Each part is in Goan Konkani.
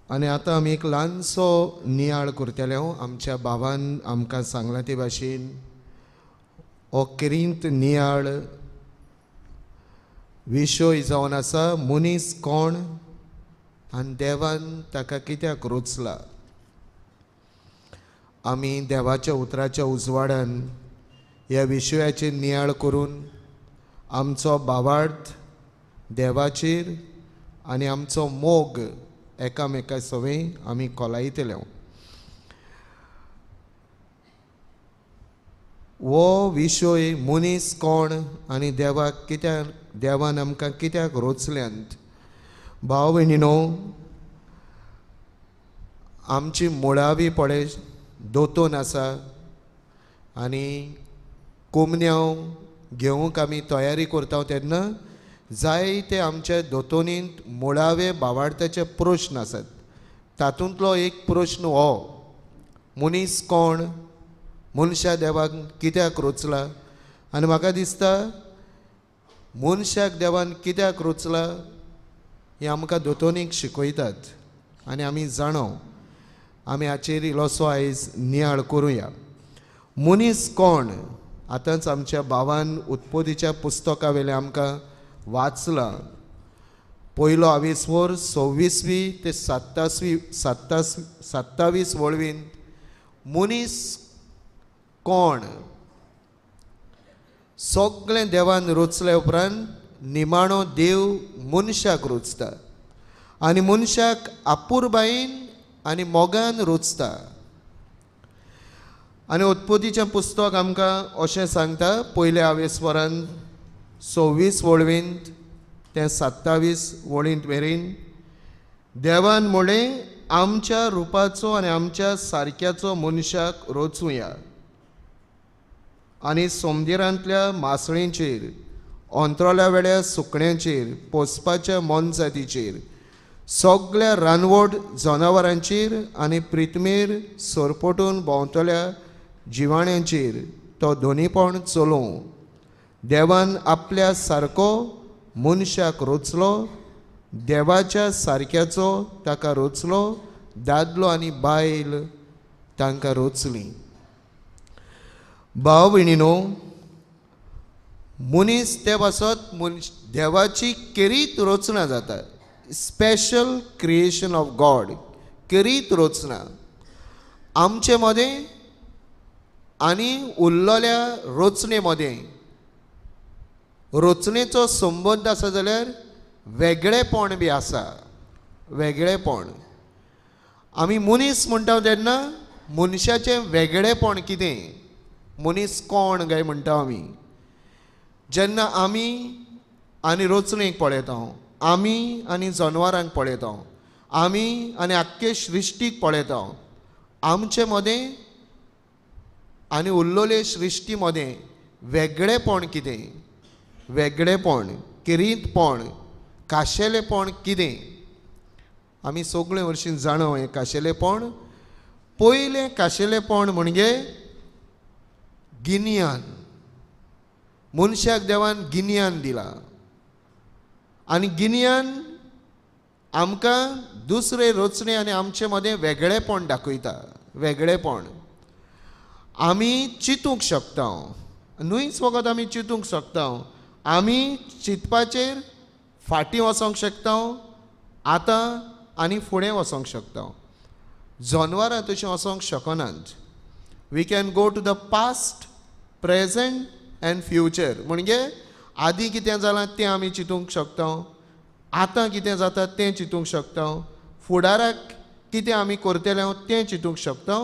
आनी आतां आमी एक ल्हानसो नियाळ करतले. आमच्या भावान आमकां सांगलां ते भाशेन हो किरींत नियाळ विशय जावन आसा मनीस कोण आनी देवान ताका कित्याक रोचला. आमी देवाच्या उतराच्या उजवाडान ह्या विशयाचेर नियाळ करून आमचो भावार्थ देवाचेर आनी आमचो मोग एकामेका सवें आमी कोलायतले. हो विशय मनीस कोण आनी देवाक कित्याक, देवान आमकां कित्याक रोचल्यांत. भाव भयणीनो, आमची मुळावी पळय दोतोन आसा आनी कोमन्यांव घेवंक आमी तयारी करता तेन्ना जायते आमच्या दोतोनींत मुळावे भावार्थाचे प्रश्न आसात. तातूंतलो एक प्रश्न हो, मनीस कोण, मनशा देवाक कित्याक रोचला. आनी म्हाका दिसता मनशाक देवान कित्याक रोचला हें आमकां दोतोनीक शिकयतात आनी आमी जाणो. आमी हाचेर इल्लोसो आयज नियाळ करुया. मनीस कोण आतांच आमच्या भावान उत्पत्तीच्या पुस्तका वेलें आमकां वाचलां. पयलो आवेस्वर 26वी ते 27 वळवीन मनीस कोण सगळें देवान रोचले उपरांत निमाणो देव मनशाक रोचता आनी मनशाक आपुरबायेन आनी मोगान रोचता. आनी उत्पत्तीचें पुस्तक आमकां अशें सांगता, पयल्या आवेस्वरान 26 वळवींत ते 27 वळींत मेरेन देवान म्हणलें, आमच्या रुपाचो आनी आमच्या सारक्याचो मनशाक रोचुया आनी सोमदिरांतल्या मासळेंचेर, अंतराळ्या वेळ्या सुकण्यांचेर, पोसपाच्या मोनजातीचेर, सगळ्या रानवट जनावरांचेर आनी प्रितमेर सरपटून भोंवतल्या जिवाण्यांचेर तो दोनीपण चलोवं. देवान आपल्या सारको मनशाक रोचलो, देवाच्या सारक्याचो ताका रोचलो, दादलो आनी बायल तांकां रोचली. भाव भयणीनो, मनीस ते पासत देवाची केरीत रचना जाता. स्पेशल क्रिएशन ऑफ गॉड, केरीत रचना. आमचे मदें आनी उरलेल्या रचने मदें रचनेचो संबंद आसा जाल्यार वेगळेपण बी आसा. वेगळेपण आमी मनीस म्हणटा तेन्ना मनशाचें वेगळेपण कितें, मनीस कोण काय म्हणटा आमी. जेन्ना आमी आनी रचणेक पळयता, आमी आनी जनवरांक पळयता, आमी आनी आख्खे सृश्टीक पळयता, आमचे मदें आनी उरलेले सृश्टी मदें वेगळेपण कितें, वेगळेपण, किरीतपण, काशेलेपण कितें, आमी सगळे वर्शीं जाणो हें काशेलेपण. पयलें काशेलेपण म्हणजे गिन्यान. मनशाक देवान गिन्यान दिलां आनी गिन्यान आमकां दुसरे रचणे आनी आमचे मदें वेगळेपण दाखयता. वेगळेपण आमी चिंतूंक शकता, न्हूच फकत आमी चिंतूंक शकता, आमी चिंतपाचेर फाटीं वचोंक शकता, आतां आनी फुडें वचोंक शकता. जनवरां तशीं वचोंक शकनात. We can go to the past, present and future. म्हणजे आदीं कितें जालां तें आमी चिंतूंक शकता, आतां कितें जाता तें चिंतूंक शकता, फुडाराक कितें आमी करतले तें चिंतूंक शकता.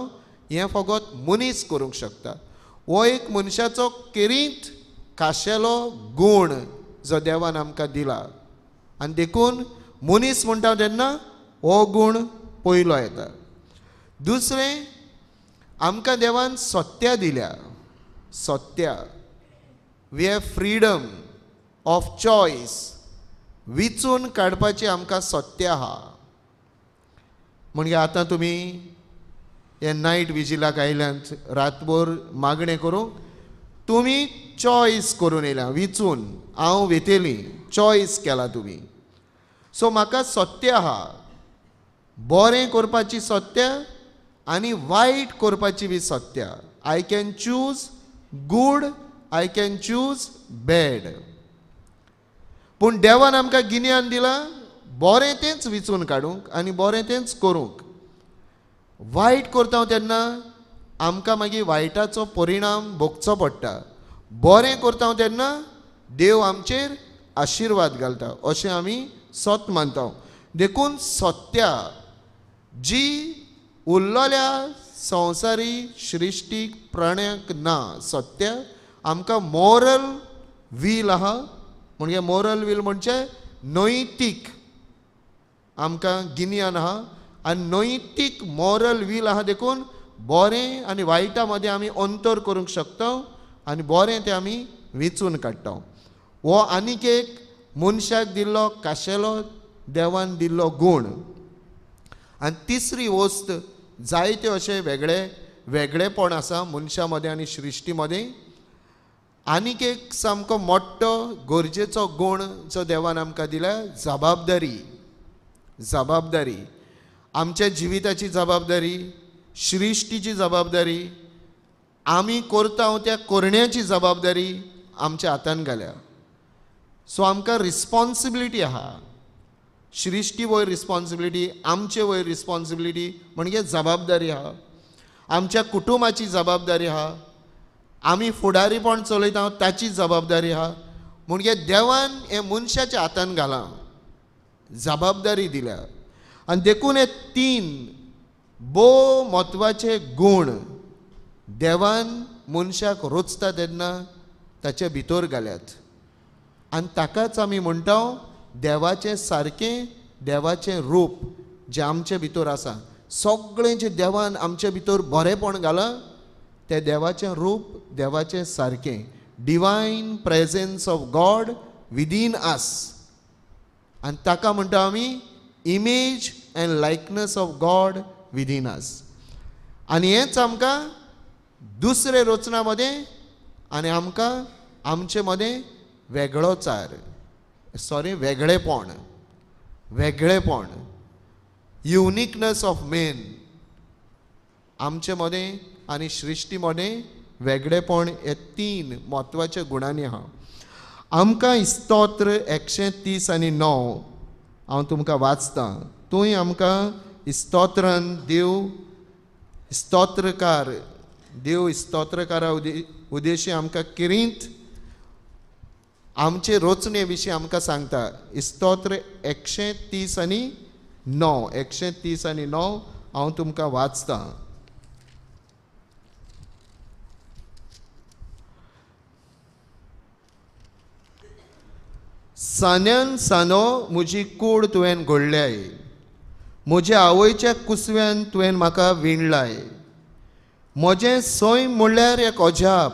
हें फकत मनीस करूंक शकता. हो एक मनशाचो केरीत खाशेलो गूण जो देवान आमकां दिला आनी देखून मनीस म्हणटा तेन्ना हो गूण पयलो येता. दुसरें, आमकां देवान सत्या दिल्या. सत्या, we have freedom of choice. विचून काडपाची आमकां सत्या आहा. म्हणजे आतां तुमी हे नायट विजिलाक आयल्यात, रातभर मागणें करूंक तुमी चॉयस करून येयल्या, विचून हांव वेतेली, चॉयस केला तुमी. सो म्हाका सत्य आहा. बरें करपाची सत्या आनी वायट करपाची बी सत्या. I can choose good, I can choose bad. पूण देवान आमकां गिन्यान दिलां बरें तेंच विचून काडूंक आनी बरें तेंच करूंक. वायट करता तेन्ना आमकां मागीर वायटाचो परिणाम भोगचो पडटा. बरें करता तेन्ना देव आमचेर आशिर्वाद घालता अशें आमी सत मानता. देखून सत्या जी उरलेल्या संवसारी सृश्टीक प्राण्याक ना, सत्या आमकां मोरल वील आहा. म्हणजे मोरल वील म्हणजे नैतीक आमकां गिन्यान आहा आनी नैतीक मोरल वील आहा. देखून बरें आनी वायटा मदें आमी अंतर करूंक शकता आनी बरें तें आमी वेंचून काडटा. हो आनीक एक मनशाक दिल्लो खाशेलो देवान दिल्लो गूण. आनी तिसरी वस्त, जायते अशे वेगळे वेगळेपण आसा मनशां मदें आनी सृश्टी मदें. आनीक एक सामको मोठो गरजेचो गूण जो देवान आमकां दिला, जबाबदारी. जबाबदारी, आमच्या जिविताची जबाबदारी, सृश्टीची जबाबदारी, आमी करता त्या करण्याची जबाबदारी आमच्या हातान घाल्या. सो आमकां रिस्पोन्सिबिलिटी आहा, सृश्टी वयर रिस्पोन्सिबिलिटी, आमचे वयर रिस्पोन्सिबिलिटी म्हणजे जबाबदारी आहा, आमच्या कुटुंबाची जबाबदारी आहा, आमी फुडारीपण चलयता ताची जबाबदारी आहा. म्हणजे देवान हे मनशाच्या हातान घालां, जबाबदारी दिल्या. आनी देखून हे तीन भोव म्हत्वाचे गूण देवान मनशाक रोचता तेन्ना ताचे भितर घाल्यात. आनी ताकाच आमी म्हणटा देवाचें सारकें, देवाचें रूप जें आमचे भितर आसा. सगळें जें देवान आमचे भितर बरेंपण घालां तें देवाचें रूप, देवाचें सारकें, divine presence of God within us. आनी ताका म्हणटा आमी image and likeness of God within us. आनी हेंच आमकां दुसरे रचना मदें आनी आमकां आमचे मदें वेगळोचार, सॉरी वेगळेपण, वेगळेपण, युनिकनस ऑफ मेन आमचे मदें आनी सृश्टी मदें वेगळेपण हे तीन म्हत्वाच्या गुणांनी आहा. आमकां स्तोत्र 130 आनी 9 हांव तुमकां वाचतां. थंय आमकां स्तोत्रान देव स्तोत्रकार, देव स्तोत्रकारा उद्देशी आमकां किरींत आमचे रचने विशीं आमकां सांगता. स्तोत्र 130 आनी 9, 130 आनी 9 हांव तुमकां वाचतां. सान्यान सानो म्हजी कूड तुवें घडल्याय, म्हज्या आवयच्या कुसव्यान तुवें म्हाका विणलाय. म्हजें सैम म्हणल्यार एक अजाप,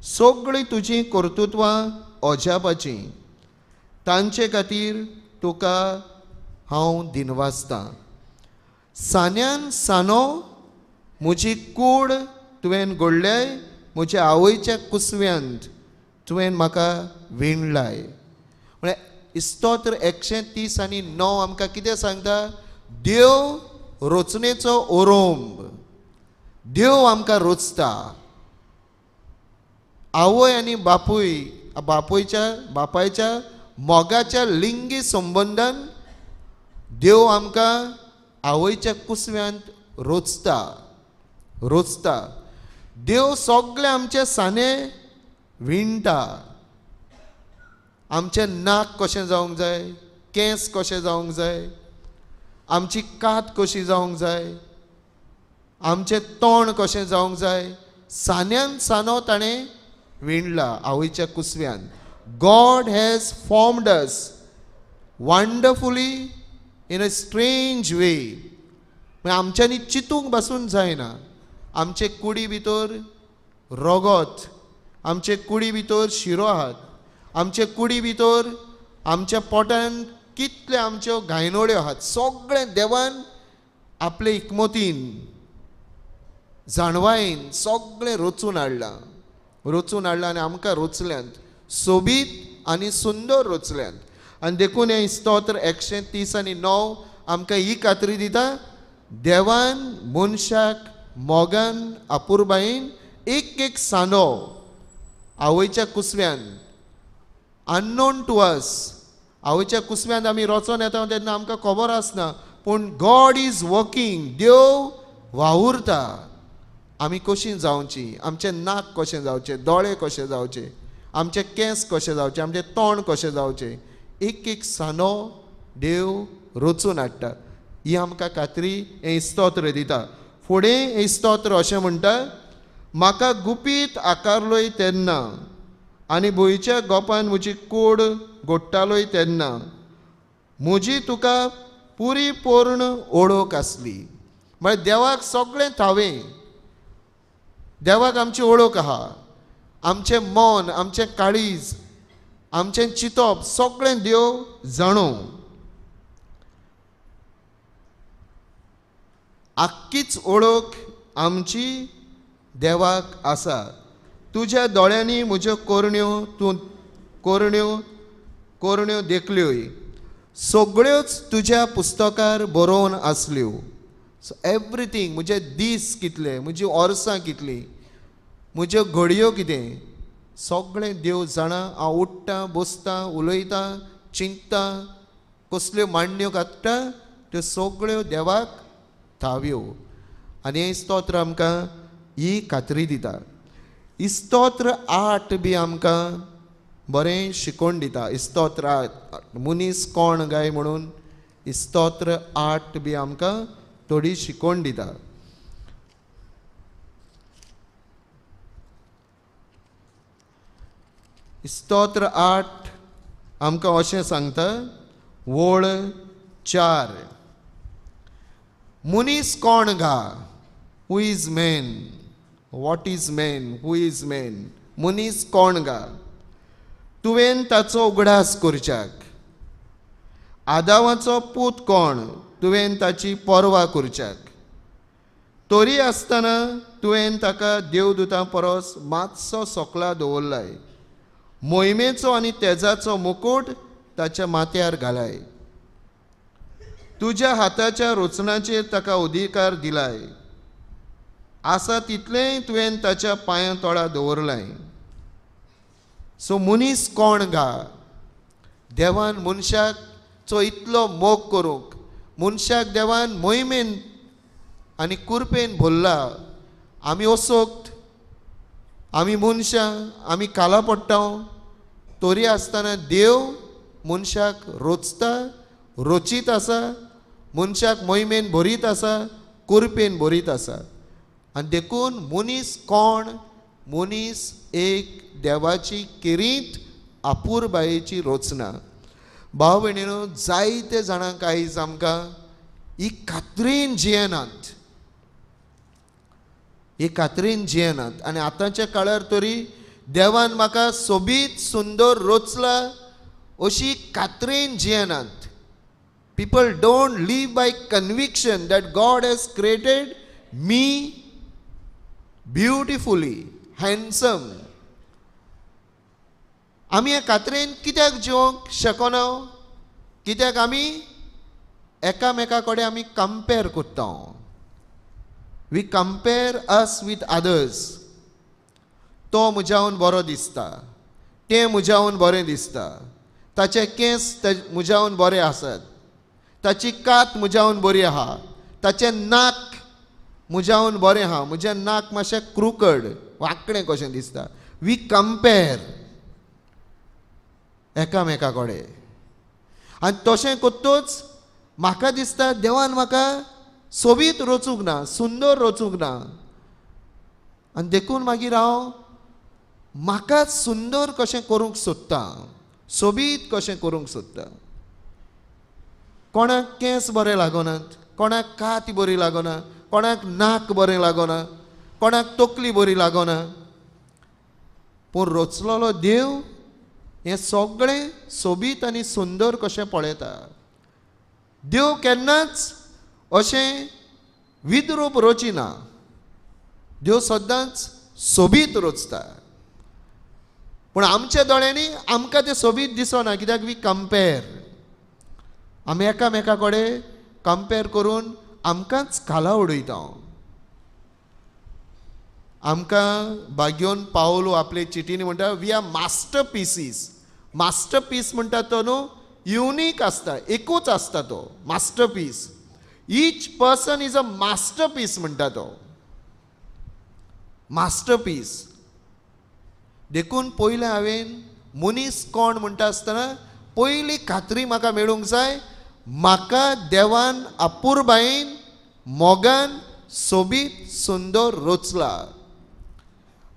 सगळीं तुजीं कर्तृत्वां अजापाचीं, तांचे खातीर तुका हांव दिनवासतां. सान्यान सानो म्हजी कूड तुवें घडल्याय, म्हज्या आवयच्या कुसव्यांत तुवें म्हाका विणलाय. म्हळ्यार स्तोत्र 130 आनी 9 आमकां कितें सांगता? देव रचनेचो ओरोंब, देव आमकां रचता. आवय आनी बापूय, बापूयच्या बापायच्या मोगाच्या लिंगी संबंदान देव आमकां आवयच्या कुसव्यांत रचता, रचता. देव सगळे आमचे साने विणटा. आमचें नाक कशें जावंक जाय, केंस कशें जावंक जाय, आमची कात कशी जावंक जाय, आमचें तोंड कशें जावंक जाय, सान्यान सानो ताणें विणला आवयच्या कुसव्यान. God has formed us wonderfully in a strange way. आमच्यांनी चिंतूंक बसून जायना. आमचे कुडी भितर रगत, आमचे कुडी भितर शिरो आहात, आमचे कुडी भितर आमच्या पोटान कितले आमच्यो गायनोड्यो आहात, सगळें देवान आपले इकमतीन जाणवायेन सगळें रचून हाडलां, रचून हाडलां आनी आमकां रचल्यांत सोबीत आनी सुंदर रचल्यांत. आनी देखून हें स्तोत्र 130 आनी 9 आमकां ही खात्री दिता, देवान मनशाक मोगान अपुरबायेन एक एक सांदो आवयच्या कुसव्यान, अननोन टू अस, आवयच्या कुसव्यान आमी रचोन येता तेन्ना आमकां खबर आसना, पूण गॉड is working, देव वावुरता. आमी कशीं जावची, आमचें नाक कशें जावचें, दोळे कशे जावचे, आमचे केंस कशे जावचे, आमचें तोंड कशें जावचें, एक एक सांदो देव रचून हाडटा. ही आमकां खात्री हें स्तोत्र दिता. फुडें हें स्तोत्र अशें म्हणटा, म्हाका गुपीत आकारलोय तेन्ना आनी भुंयच्या गोपान म्हजी कोड गोडटालोय तेन्ना म्हजी तुका पुरी पूर्ण ओळख आसली. म्हळ्यार देवाक सगळें थावें, देवाक आमची ओळख आहा, आमचें मन, आमचें काळीज, आमचें चिंतप सगळें देव जाणो. आख्खीच ओळख आमची देवाक आसा. तुज्या दोळ्यांनी म्हज्यो कोरण्यो तूं कोरण्यो कोरण्यो देखल्योय, सगळ्योच तुज्या पुस्तकार बरोवन आसल्यो. सो एवरीथींग, म्हजे दीस कितले, म्हजी वर्सां कितलीं, म्हज्यो घडयो कितें, सगळें देव जाणा. हांव उठ्ठा, बसता, उलयता, चिंतता, कसल्यो मांडण्यो काडटा त्यो सगळ्यो देवाक थाव्यो. आनी हें स्तोत्र आमकां ही खात्री दिता. स्तोत्र 8 बी आमकां बरें शिकोवन दिता. स्तोत्र 8, मनीस कोण काय म्हणून स्तोत्र 8 बी आमकां थोडी शिकोवन दिता. स्तोत्र 8 आमकां अशें सांगता, वळ 4, मनीस कोण गा, who is man, what is man, who is man, मनीस कोण गा, तुवें ताचो उगडास करच्याक, आदावाचो पूत कोण, तुवें ताची पर्वा करच्याक, तरी आसतना तुवें ताका देवदूतां परस मातसो सोकला दवरलाय, मोहिमेचो आनी तेजाचो मुकूट ताच्या माथ्यार घालाय, तुज्या हाताच्या रचनाचेर ताका अधिकार दिलाय, आसा तितलेंय तुवें ताच्या पांयां तोळा दवरलाय. सो मनीस कोण गा, देवान मनशाक चो इतलो मोग करूंक, मनशाक देवान मोहिमेन आनी कुरपेन भरला. आमी असोक्त, आमी मनशां, आमी काला पडटा, तरी आसतना देव मनशाक रोचता, रोचीत आसा, मनशाक मोहिमेन भरीत आसा, कुरपेन भरीत आसा. आनी देखून मनीस कोण, मनीस एक देवाची किरीत अपुरबायेची रचना. भाव भयणीनो, जायते जाणांक आयज आमकां ही खात्रीन जियेनात, ही खात्रीन जियेनात. आनी आतांच्या काळार तरी देवान म्हाका सोबीत सुंदर रचला अशी खात्रीन जियेनात. People don't live by conviction that God has created me beautifully, handsome. आमी ह्या खात्रेन कित्याक जिवंक शकना? कित्याक आमी एकामेका कडेन आमी कंपेर करता. We compare us with others. तो म्हज्याहून बरो दिसता, तें म्हज्याहून बरें दिसता, ताचे केंस म्हज्याहून बरे आसात, ताची कात म्हज्याहून बरी आहा, ताचें नाक म्हज्याहून बरें आहा, म्हजें नाक मातशें क्रुकड वांकडें कशें दिसता. We compare एकामेका कडेन. आनी तशें करतच म्हाका दिसता देवान म्हाका सोबीत रचूंक ना, सुंदर रचूंक ना, आनी देखून मागीर हांव म्हाका सुंदर कशें करूंक सोदता, सोबीत कशें करूंक सोदता. कोणाक केंस बरें लागनात, कोणाक कात बरी लागना, कोणाक नाक बरें लागना, कोणाक तकली बरी लागना, पूण रचलोलो देव हें सगळें सोबीत आनी सुंदर कशें पळयता. देव केन्नाच अशें विद्रूप रचिना, देव सदांच सोबीत रचता. पूण आमच्या दोळ्यांनी आमकां तें सोबीत दिसना, कित्याक we compare, आमी एकामेका कडेन कंपेर करून आमकांच खाला उडयता. आमकां बागयोन पावलो आपले चिटीनी म्हणटा we are masterpieces. Masterpiece म्हणटा तो न्हू युनीक आसता, एकूच आसता तो masterpiece. Each person is a masterpiece म्हणटा तो, मास्टरपीस. देखून पयलें हांवें मनीस कोण म्हणटा आसतना पयली खात्री म्हाका मेळूंक जाय, म्हाका देवान अपुरबायेन मोगान सोबीत सुंदर रचला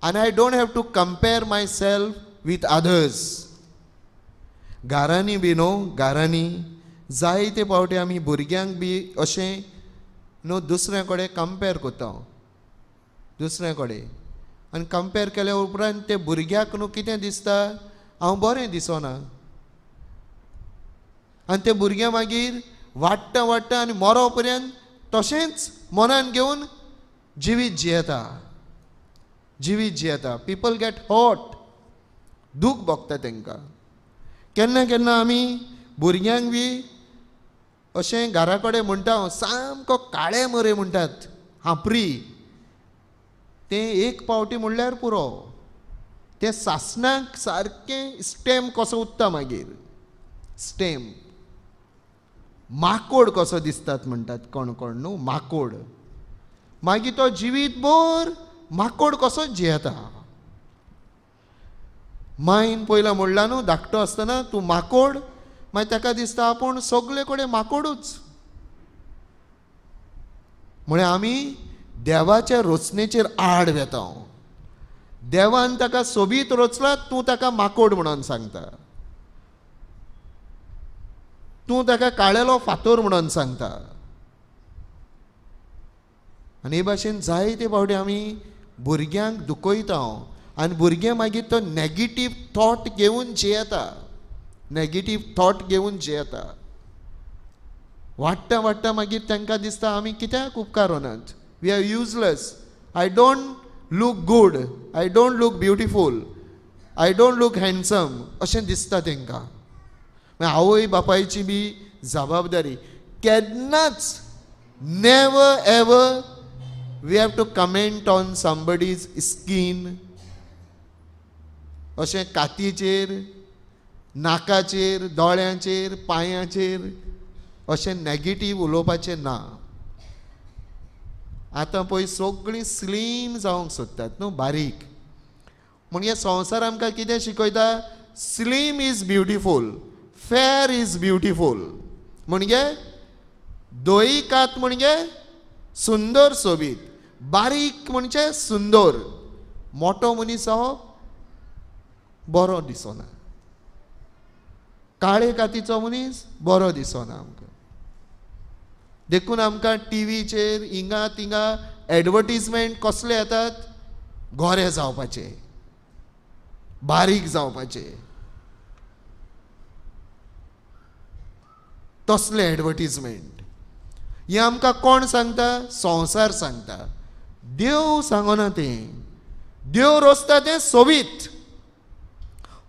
आनी I don't have to compare myself with others. घरांनी बी न्हू, घरांनी जायते फावटी आमी भुरग्यांक बी अशें न्हू दुसऱ्या कडेन कंपेर करता, दुसऱ्या कडेन. आनी कंपेर केल्या उपरांत ते भुरग्याक न्हू कितें दिसता, हांव बरें दिसना. आनी ते भुरगें मागीर वाडटा वाडटा आनी मरो पर्यंत तशेंच मनान घेवन जिवीत जियेता, जिवीत जियेता. पिपल गेट हर्ट, दूख भोगता तांकां. केन्ना केन्ना आमी भुरग्यांक बी अशें घरा कडेन म्हणटा, सामको काळे मरे म्हणटात, हांपरी. तें एक पावटी म्हणल्यार पुरो, तें सासणाक सारकें स्टॅम्प कसो उत्ता मागीर, स्टॅम्प. माकोड कसो दिसतात म्हणटात कोण कोण न्हू, माकोड. मागीर तो जिवीत भर माकोड कसो जियेता. मायन पयला म्हणला न्हू धाकटो आसतना तूं माकोड, मागीर ताका दिसता आपूण सगळे कडेन माकोडूच. म्हळ्यार आमी देवाच्या रचनेचेर आड वेता. देवान ताका सोबीत रचला, तूं ताका माकोड म्हणून सांगता, तूं ताका काळेलो फातोर म्हणून सांगता. आनी हे भाशेन जायते फावटी आमी भुरग्यांक दुखयता आनी भुरगें मागीर तो नॅगेटीव थॉट घेवन जियेता, नॅगेटीव थॉट घेवन जियेता. वाडटा वाडटा मागीर तांकां दिसता आमी कित्याक उपकारनात, we are useless, I don't look good, I don't look beautiful, I don't look handsome अशें दिसता तांकां. मागीर आवय बापायची बी जबाबदारी केन्नाच, never ever we have to comment on somebody's skin. अशें कातीचेर, नाकाचेर, दोळ्यांचेर, पांयाचेर अशें नॅगेटीव उलोवपाचें ना. आतां पळय सगळीं स्लीम जावंक सोदतात न्हू, बारीक. म्हणजे संवसार आमकां कितें शिकयता, slim is beautiful, fair is beautiful. म्हणजे दोई कात म्हणजे सुंदर सोबीत, बारीक म्हणजे सुंदर. मोटो मनीस जावप बरो दिसना, काळे कातीचो मनीस बरो दिसना आमकां. देखून आमकां टिवीचेर हिंगा तिंगा एडवर्टीजमेंट कसले येतात, गोरे जावपाचे, बारीक जावपाचे, तसले एडवर्टीजमेंट. हें आमकां कोण सांगता, संवसार सांगता, देव सांगना तें. देव रचता तें सोबीत.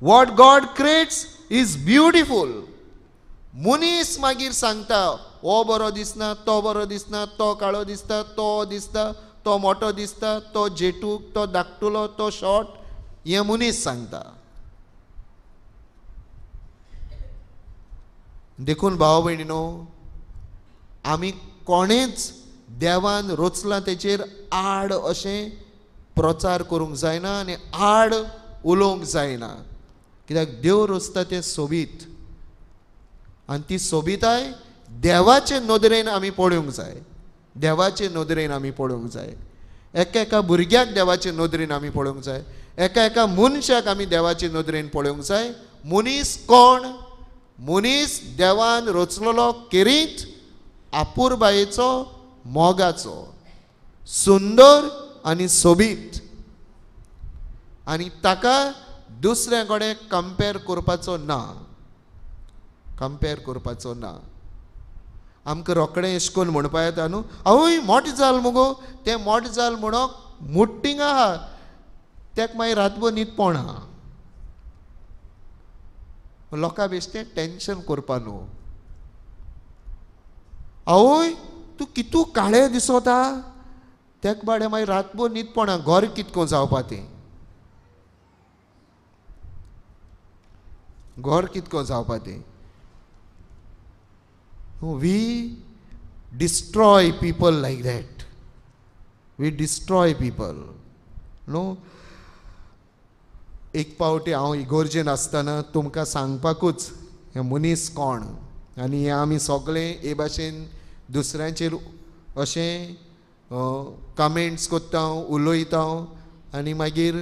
What God creates is beautiful. मनीस मागीर सांगता, हो बरो दिसना, तो बरो दिसना, तो काळो दिसता, तो दिसता, तो मोटो दिसता, तो जेटूक, तो धाकटुलो, तो शॉर्ट, हें मनीस सांगता. देखून भाव भयणीनो, आमी कोणेच देवान रचलां तेचेर आड अशें प्रचार करूंक जायना आनी आड उलोवंक जायना. कित्याक देव रचता तें सोबीत आनी ती सोबिताय देवाचे नदरेन आमी पळोवंक जाय, देवाचे नदरेन आमी पळोवंक जाय. एका एका भुरग्याक देवाचे नदरेन आमी पळोवंक जाय, एका एका मनशाक आमी देवाचे नदरेन पळोवंक जाय. मनीस कोण? मनीस देवान रचलेलो केरीत आपुरबायेचो, मोगाचो, सुंदर आनी सोबीत, आनी ताका दुसऱ्या कडेन कंपेर करपाचो ना, कंपेर करपाचो ना. आमकां रोखडें अशें करून म्हणपा येता न्हू, आवय मोटें जाल मुगो, तें मोटें जाल म्हणोंक मुट्टींग आहा, तेका मागीर रातभर न्हीद पोणा. लोकां बेश्टें टेंशन करपा न्हू. आवय तूं कितू काळे दिसोता. तेक बाडे मागीर रातभर न्हीद पडना, घर कितको जावपा तें, घर कितको जावपा तें. We destroy people like that, we destroy people न्हू. एक पावटी हांव इगोर्जेन आसतना तुमकां सांगपाकूच हे मनीस कोण आनी हे आमी सगळे हे भाशेन दुसऱ्यांचेर अशें कमेंट्स करता, उलयता आनी मागीर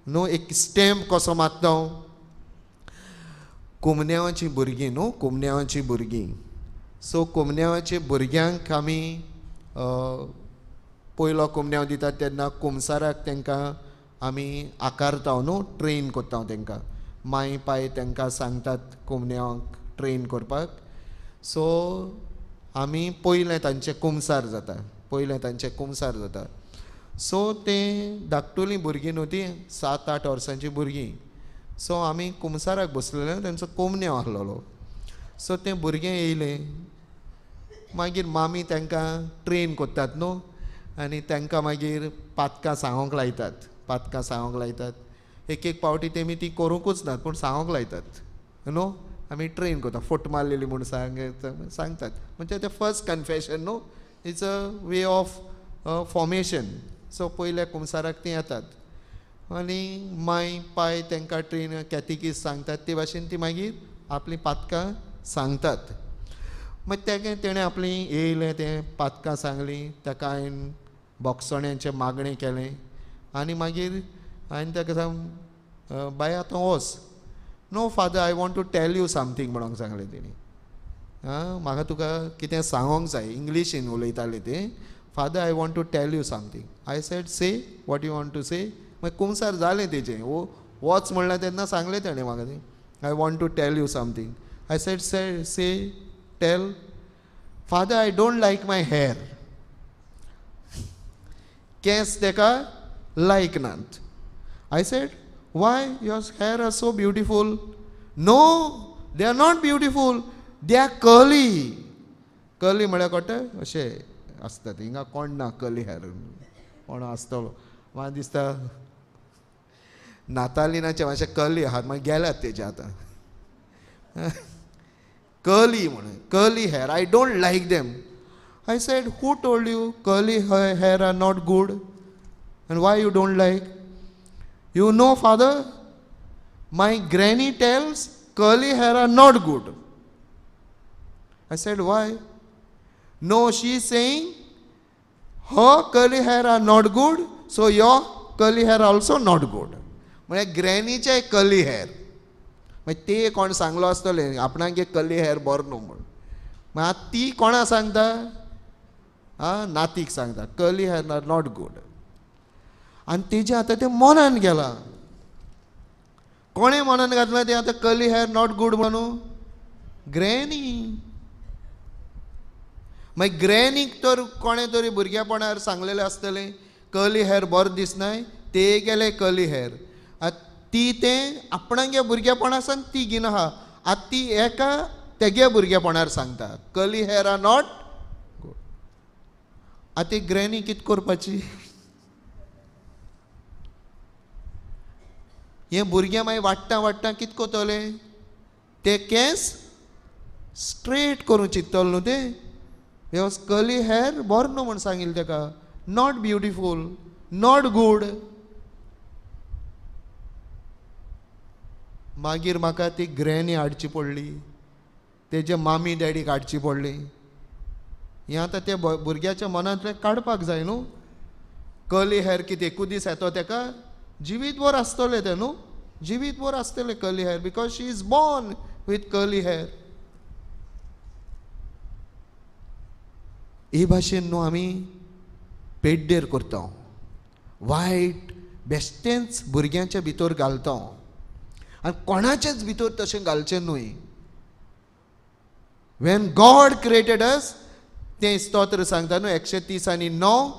न्हू एक स्टॅम्प कसो मारता. कुमन्यांवाची भुरगीं न्हू, कुमन्यांवाची भुरगीं. सो कुमन्यांवाच्या भुरग्यांक आमी पयलो कुमन्यांव दितात तेन्ना कुमसाराक तांकां आमी आकारता न्हू, ट्रेन करता तांकां. माय पाय तांकां सांगतात कुमन्यांवाक ट्रेन करपाक. सो आमी पयलें तांचें कुमसार जाता, पयलें तांचें कुमसार जाता. सो तें धाकटुलीं भुरगीं न्हू तीं, 7-8 वर्सांचीं भुरगीं. सो आमी कुमसाराक बसलेले, तांचो कोमन्यांव आसलेलो. सो तें भुरगें येयलें, मागीर मामी तांकां ट्रेन करतात न्हू आनी तांकां मागीर पातकां सांगोंक लायतात, पातकां सांगोंक लायतात. एक एक पावटी तेमी ती करूंकूच नात पूण सांगोंक लायतात न्हू. आमी ट्रेन करता, फट मारलेली म्हूण सांगतात. म्हणजे तें फर्स्ट कन्फेशन न्हू, it's a way of formation. So पयल्या कुमसाराक तीं येतात आनी माय पाय तांकां ट्रेन कॅथिकीज सांगतात ते भाशेन ती मागीर आपलीं पातकां सांगतात. मागीर तेगें तेणें आपलीं येयलें तें पातकां सांगलीं, ताका हांवें बोगसोण्यांचें मागणें केलें आनी मागीर हांवें ताका सांग, बाय आतां वच. No father, I want to tell you something म्हणून सांगलें तेणी. आं, म्हाका तुका कितें सांगोंक जाय. इंग्लिशीन उलयतालें तें. Father, I want to tell you something. I said say what you want to say. मागीर कुमसार जालें तेजें, वच म्हणलें तेन्ना सांगलें तेणें म्हाका तें, I want to tell you something. I said say say tell. Father, I don't like my hair. केंस तेका लायक नात. I said why, your hair are so beautiful. No, they are not beautiful, they are curly. Curly म्हळ्यार कळटा अशें आसता हिंगा कोण ना कर्ली हेर कोण आसतलो. म्हाका दिसता नातालिनाचे मातशें कर्ली आहात, मागीर गेल्यात तेजे आतां. कर्ली म्हणून curly hair, I don't like them. I said who told you curly hair are not good and why you don't like? You know father, my granny tells curly hair are not good. I said why? No, she is saying her curly hair are not good, so your curly hair also not good. म्हळ्यार ग्रॅनीचे कर्ली हेर, मागीर ते कोण सांगलो आसतलें आपणाक कर्ली हेर बरो न्हू म्हूण. मागीर आतां ती कोणा सांगता? आं, नातीक सांगता curly hair are not good. आनी तेजें आतां तें मनान गेलां. कोणें मनान घातलां तें आतां कर्ली हेर not good म्हणून? ग्रॅनी. मागीर ग्रॅनीक तर कोणें तरी भुरगेपणार सांगलेलें आसतलें कर्ली हेर बरें दिसनाय, ते गेले कर्ली हेर. आतां ती तें आपणागे भुरगेपणा सावन ती घेवन आहा, आतां ती एका तेगे भुरगेपणार सांगता curly hair are not good. आतां ती ग्रॅनी कितें करपाची? हें भुरगें मागीर वाडटा वाडटा कितें करतलें? ते केंस स्ट्रेट करूंक चिंततलें न्हू तें. कर्ली हेर बरो न्हू म्हूण सांगिल्लें ताका, not beautiful, not good. मागीर म्हाका ती ग्रॅनी हाडची पडली, तेजे मामी डॅडीक हाडची पडली. हें आतां ते भुरग्याच्या मनांतलें काडपाक जाय न्हू. कर्ली हेर कितें एकूच दीस येतो तेका? जिवीतभर आसतलें तें न्हू, जिवीतभर आसतलें curly hair, because she is born with curly hair. हे भाशेन न्हू आमी पेड्डेर करता, वायट बेश्टेंच भुरग्यांच्या भितर घालता आनी कोणाचेच भितर तशें घालचें न्हय. When God created अस, तें स्तोत्र सांगता न्हू 130:9,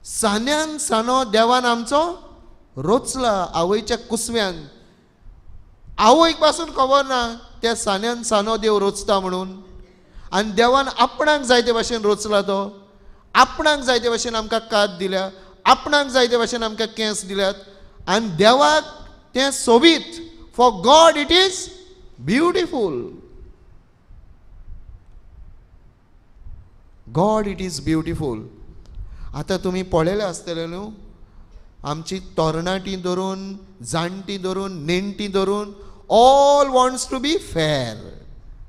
सान्यान सानो देवान आमचो रोचला आवयच्या कुसव्यान. आवयक पासून खबर ना त्या सान्यान सानो देव रोचता म्हणून. आनी देवान आपणाक जाय ते भाशेन रचला तो, आपणाक जाय ते भाशेन आमकां कात दिल्या, आपणाक जाय ते भाशेन आमकां केंस दिल्यात आनी देवाक तें सोबीत. For God it is beautiful. God it is beautiful. आतां तुमी पळयलें आसतलें न्हू, आमची तरणाटी धरून, जाणटी धरून, नेणटी धरून, all wants to be fair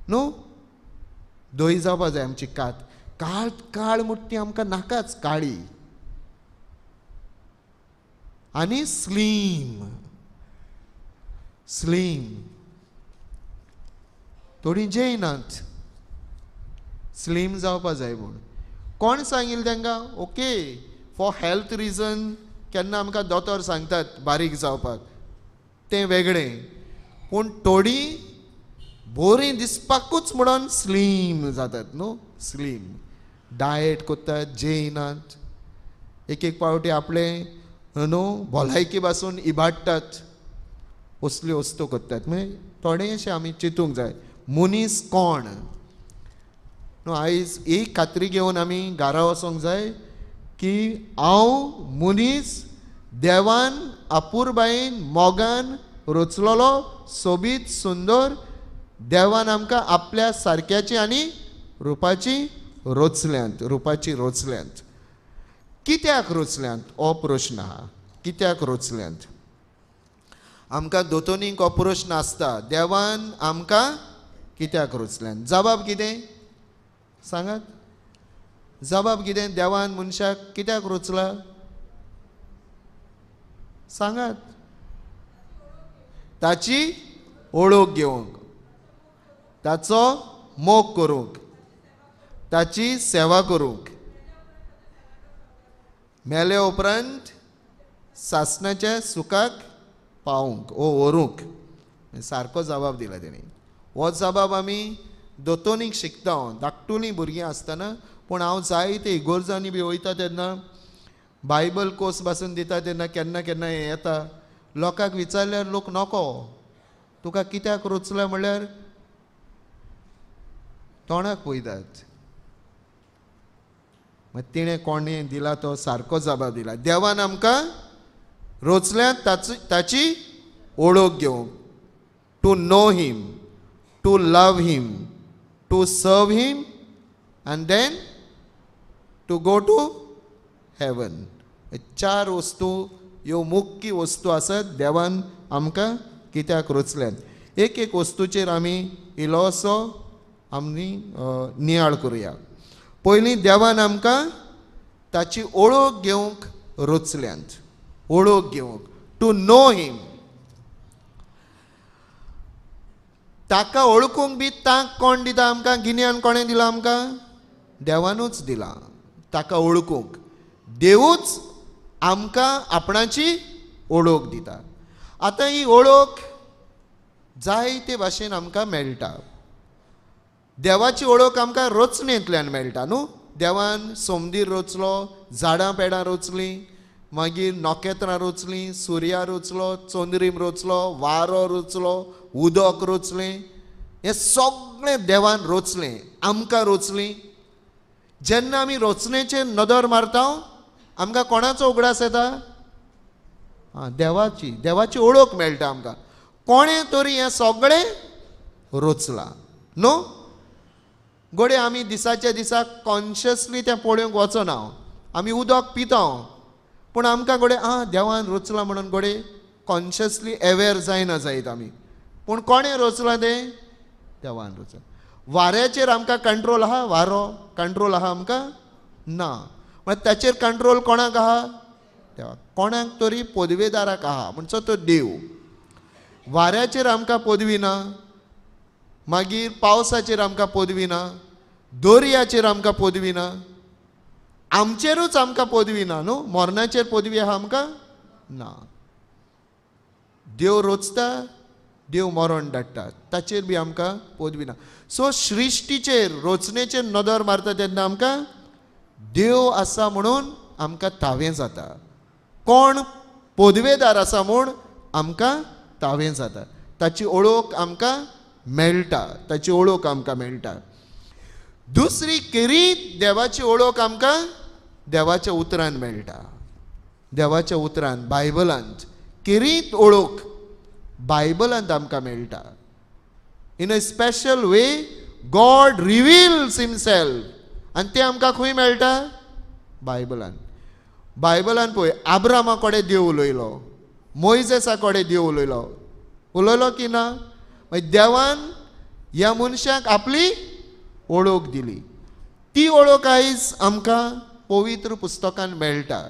न्हू. धवी जावपा जाय आमची कात, काळ काळ मुट्टी आमकां नाकाच, काळी आनी स्लीम स्लीम. थोडीं जेयनात, स्लीम जावपा जाय म्हूण. कोण सांगिल्लें तांकां? ओके, फॉर हेल्थ रिजन केन्ना आमकां दोतोर सांगतात बारीक जावपाक, तें वेगळें. पूण थोडीं बरीं दिसपाकूच म्हणून स्लीम जातात न्हू. स्लीम डायट करतात, जेयनात, एक एक पावटी आपलें न्हू भलायकी पासून इबाडटात, असल्यो वस्तू करतात. मागीर थोडेशें आमी चिंतूंक जाय मनीस कोण न्हू. आयज एक खात्री घेवन आमी घरा वचोंक जाय की हांव मनीस देवान अपुरबायेन मोगान रचलोलो सोबीत सुंदर. देवान आमकां आपल्या सारक्याची आनी रुपाची रचल्यांत, रुपाची रचल्यांत. कित्याक रचल्यांत हो प्रश्न आहा. कित्याक रचल्यांत? आमकां दोतोनीक हो प्रश्न आसता, देवान आमकां कित्याक रचल्यांत? जबाब कितें सांगात? जबाब कितें? देवान मनशाक कित्याक रचला सांगात? ताची ओळख घेवंक, ताचो मोग करूंक, ताची सेवा करूंक, मेले उपरांत सासणाच्या सुखाक पावूंक ओ व्हरूंक. सारको जबाब दिला तेणी. हो जबाब आमी दोतोनीक शिकता, धाकटुलीं भुरगीं आसतना. पूण हांव जायते इगोर्जांनी बी वयता तेन्ना, बायबल कोर्स पासून दिता तेन्ना केन्ना केन्ना हें येता. लोकांक विचारल्यार लोक नको, तुका कित्याक रचला म्हणल्यार तोंडाक पळयतात. मागीर तिणें कोणें दिला तो सारको जबाब दिला. देवान आमकां रचल्यात ताची ओळख घेवंक, to know him, to love him, to serve him and then to go to heaven. चार वस्तू ह्यो मुख्य वस्तू आसात देवान आमकां कित्याक रचल्यात. एक एक वस्तूचेर आमी इल्लोसो आमी नियाळ करुया. पयलीं देवान आमकां ताची ओळख घेवंक रचल्यांत, ओळख घेवंक, टू नो हिम. ताका ओळखूंक बी तांक कोण दिता आमकां? गिन्यान कोणें दिलां आमकां? देवानूच दिलां ताका ओळखूंक. देवूच आमकां आपणाची ओळख दिता. आतां ही ओळख जायते भाशेन आमकां मेळटा. देवाची ओळख आमकां रचणेंतल्यान मेळटा न्हू. देवान सोमदीर रचलो, झाडां पेडां रचलीं, मागीर नखेत्रां रचलीं, सुर्या रचलो, चंद्रीम रचलो, वारो रचलो, उदक रचलें. हें सगळें देवान रचलें, आमकां रचलीं. जेन्ना आमी रचणेचेर नदर मारता आमकां कोणाचो उगडास येता? आं, देवाची. देवाची ओळख मेळटा आमकां. कोणें तरी हें सगळें रचलां न्हू. घडये आमी दिसाच्या दिसाक कॉन्शियसली तें पळोवंक वचना, आमी उदक पिता, पूण आमकां घडये आं देवान रचलां म्हणून घडये कॉन्शियसली अवेर जायना जायत आमी. पूण कोणें रचलां तें? देवान रचलां. वाऱ्याचेर आमकां कंट्रोल आहा? वारो कंट्रोल आहा आमकां? ना. म्हळ्यार ताचेर कंट्रोल कोणाक आहा? देवाक. कोणाक तरी पदवेदाराक आहा, म्हणचो तो देव. वाऱ्याचेर आमकां पदवी ना, मागीर पावसाचेर आमकां पदवी ना, दर्याचेर आमकां पदवी ना, आमचेरूच आमकां पदवी ना न्हू. मरणाचेर पदवी आहा आमकां? ना. देव रचता, देव मरण धाडटा, ताचेर बी आमकां पदवी ना. सो सृश्टीचेर रचणेचेर नदर मारता तेन्ना आमकां देव आसा म्हणून आमकां तावें जाता. कोण पदवेदार आसा म्हूण आमकां तावें जाता. ताची ओळख आमकां मेळटा, ताची ओळख आमकां मेळटा. दुसरी केरीत देवाची ओळख आमकां देवाच्या उतरान मेळटा. देवाच्या उतरान, बायबलांत केरीत ओळख बायबलांत आमकां मेळटा. In a special way God reveals himself. आनी तें आमकां खंय मेळटा? बायबलान. बायबलान पळय, आब्रामा कडेन देव उलयलो, मोयजेसा कडेन देव उलयलो. उलयलो की ना? मागीर देवान ह्या मनशाक आपली ओळख दिली. ती ओळख आयज आमकां पवित्र पुस्तकान मेळटा.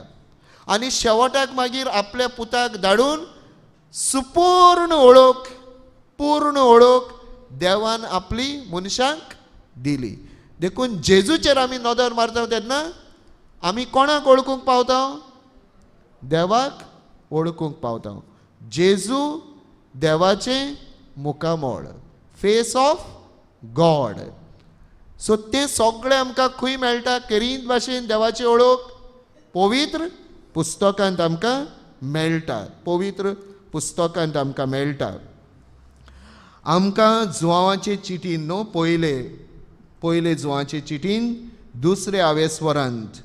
आनी शेवटाक मागीर आपल्या पुताक धाडून सुपूर्ण ओळख, पूर्ण ओळख देवान आपली मनशाक दिली. देखून जेजूचेर आमी नदर मारता तेन्ना आमी कोणाक वळखूंक पावता? देवाक वळखूंक पावता. जेजू देवाचें मुखामळ, फेस ऑफ गॉड. सो तें सगळें आमकां खंय मेळटा? केरींत भाशेन देवाची ओळख पवित्र पुस्तकांत आमकां मेळटा. पवित्र पुस्तकांत आमकां मेळटा. आमकां जुवांवाचे चिटीन न्हू, पयले पयले जुवांचे चिटीन दुसरे आवेस्वरांत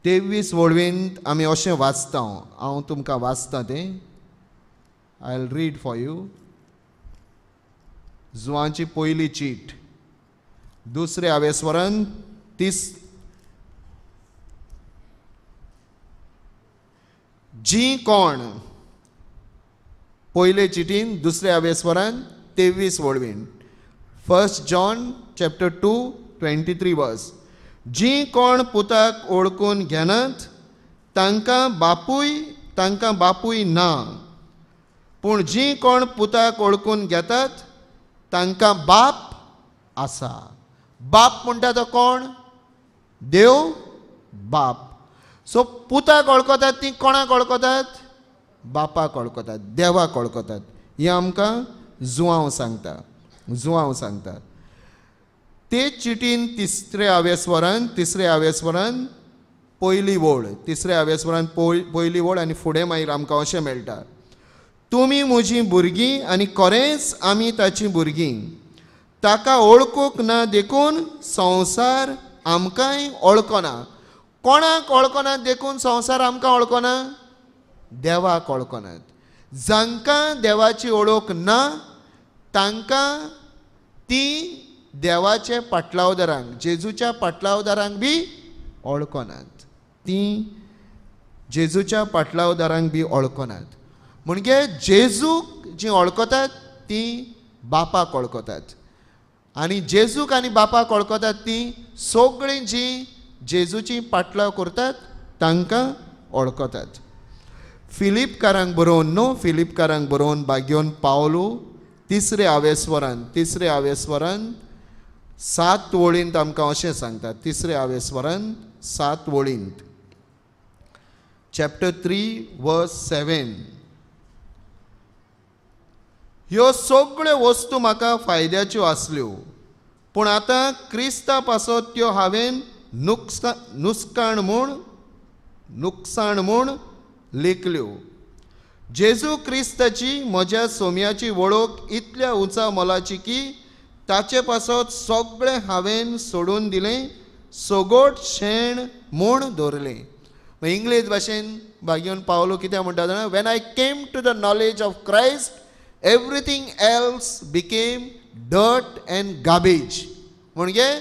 23 वळवींत आमी अशें वाचता. हांव तुमकां वाचता तें, I will read for you. जुवांची पयली चीट दुसरे आवेस्वरान 30. जी कोण, पयले चिटीन दुसरे आवेस्वरान 23 वळवीन, 1 John chapter 2 23 verse. जी कोण पुताक ओळखून घेनात तांकां बापूय ना, पूण जी कोण पुताक ओळखून घेतात तांकां बाप आसा. बाप म्हणटा तो कोण? देव बाप. सो पुताक वळखतात ती कोणाक वळखतात? बापाक वळखतात, देवाक वळखतात. हें आमकां जुवांव सांगता, जुवांव सांगता. ते चिटीन तिसरे आवेस्वरान पयली वळ, तिसरे आवेस्वरान पयली वळ आनी फुडें मागीर आमकां अशें मेळटा, तुमी म्हजीं भुरगीं आनी खरेंच आमी ताचीं भुरगीं. ताका वळखूंक ना देखून संवसार आमकांय वळखना. कोणाक वळखना देखून संवसार आमकां वळखना? देवाक वळखनात. जांकां देवाची ओळख ना तांकां ती देवाचे पाटलावदारांक, जेजूच्या पाटलावदारांक बी वळखनात. ती जेजूच्या पाटलावदारांक बी वळखनात. म्हणजे जेजूक जी वळखतात ती बापाक वळखतात, आनी जेजूक आनी बापाक वळखतात ती सगळीं जी जेजूची पाटलाव करतात तांकां वळखतात. फिलिपकारांक बरोवन न्हू, फिलिपकारांक बरोवन बागेवन पावलो तिसरे आवेस्वरान 7 वळींत आमकां अशें सांगतात. तिसरे आवेस्वरान 7 वळींत, चॅप्टर 3 वर्स 7. ह्यो सगळ्यो वस्तू म्हाका फायद्याच्यो आसल्यो, पूण आतां क्रिस्ता पासत त्यो हांवें नुकसाण म्हूण लेखल्यो. जेजू क्रिस्ताची म्हज्या सोम्याची वळख इतल्या उंचा मोलाची की ताचे पासत सगळें हांवें सोडून दिलें, सगोट शेण म्हूण दवरलें. इंग्लीश भाशेन भागेवन पावलो कितें म्हणटा जाणा, when I came to the knowledge of Christ everything else became dirt and garbage. म्हणजे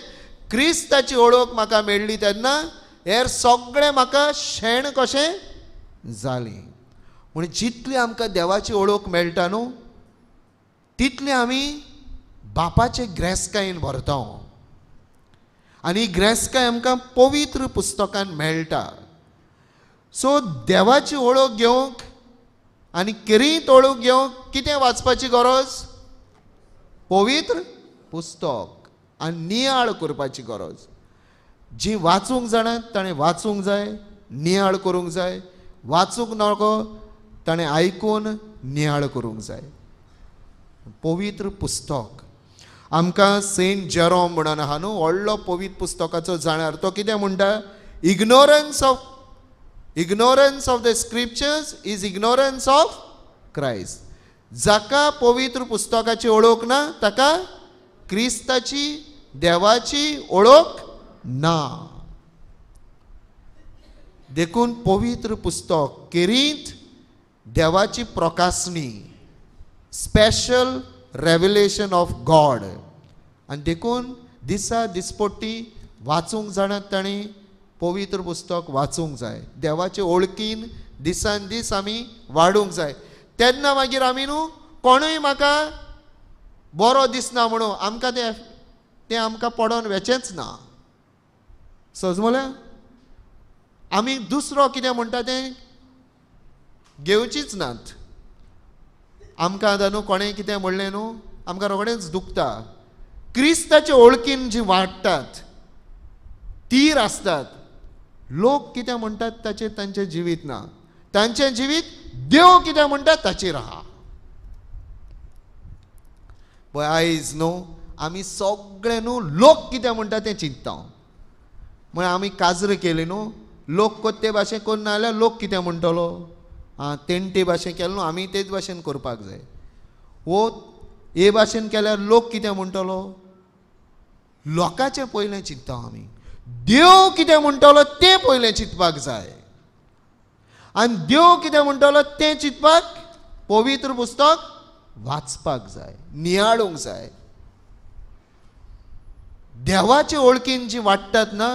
क्रिस्ताची ओळख म्हाका मेळ्ळी तेन्ना हेर सगळें म्हाका शेण कशें जालें. म्हण जितली आमकां देवाची ओळख मेळटा न्हू तितली आमी बापाचे ग्रेसकायेन भरता, आनी ग्रेसकाय आमकां पवित्र पुस्तकान मेळटा. सो देवाची ओळख घेवंक आनी केरीत ओळख घेवंक कितें वाचपाची गरज? पवित्र पुस्तक आनी नियाळ करपाची गरज. जी वाचूंक जाणात ताणें वाचूंक जाय, नियाळ करूंक जाय. वाचूंक नको ताणें आयकून नियाळ करूंक जाय. पवित्र पुस्तक आमकां सेंट जेरोम म्हणून आहा न्हू, व्हडलो पवित्र पुस्तकाचो जाणार, तो कितें म्हणटा, ignorance of the scriptures is ignorance of Christ. जाका पवित्र पुस्तकाची ओळख ना ताका क्रिस्ताची देवाची ओळख ना. देखून पवित्र पुस्तक केरीत देवाची प्रकाशणी, स्पेशल रेव्हलेशन ऑफ गॉड. आनी देखून दिसा दिसपट्टी वाचूंक जाणात ताणें पवित्र पुस्तक वाचूंक जाय. देवाचे ओळखीन दिसान दीस आमी वाडूंक जाय. तेन्ना मागीर आमी न्हू कोणूय म्हाका बरो दिसना म्हणून आमकां तें आमकां पडोन वेचेंच ना. सजमल्या आमी दुसरो कितें म्हणटा तें घेवचीच नात. आमकां आतां न्हू कोणें कितें म्हणलें न्हू आमकां रोखडेंच दुखता. क्रिस्ताचे ओळखीन जी वाडटात, तीर आसतात, लोक कितें म्हणटात ताचेर तांचें जिवीत ना. तांचें जिवीत देव कितें म्हणटात ताचेर आहा. पळय आयज न्हू आमी सगळे न्हू लोक कितें म्हणटा तें चिंतता. म्हळ्यार आमी काजर केली न्हू, लोक कोत्ते भाशेन करून ना जाल्यार लोक कितें म्हणटलो, आं तेणटे भाशेन केलें न्हू आमी तेच भाशेन करपाक जाय, वो हे भाशेन केल्यार लोक कितें म्हणटलो. लोकांचें पयलें चिंतता आमी, देव कितें म्हणटलो तें पयलें चिंतपाक जाय. आनी देव कितें म्हणटलो तें चिंतपाक पवित्र पुस्तक वाचपाक जाय, नियाळूंक जाय. देवाचे ओळखीन जी वाडटात ना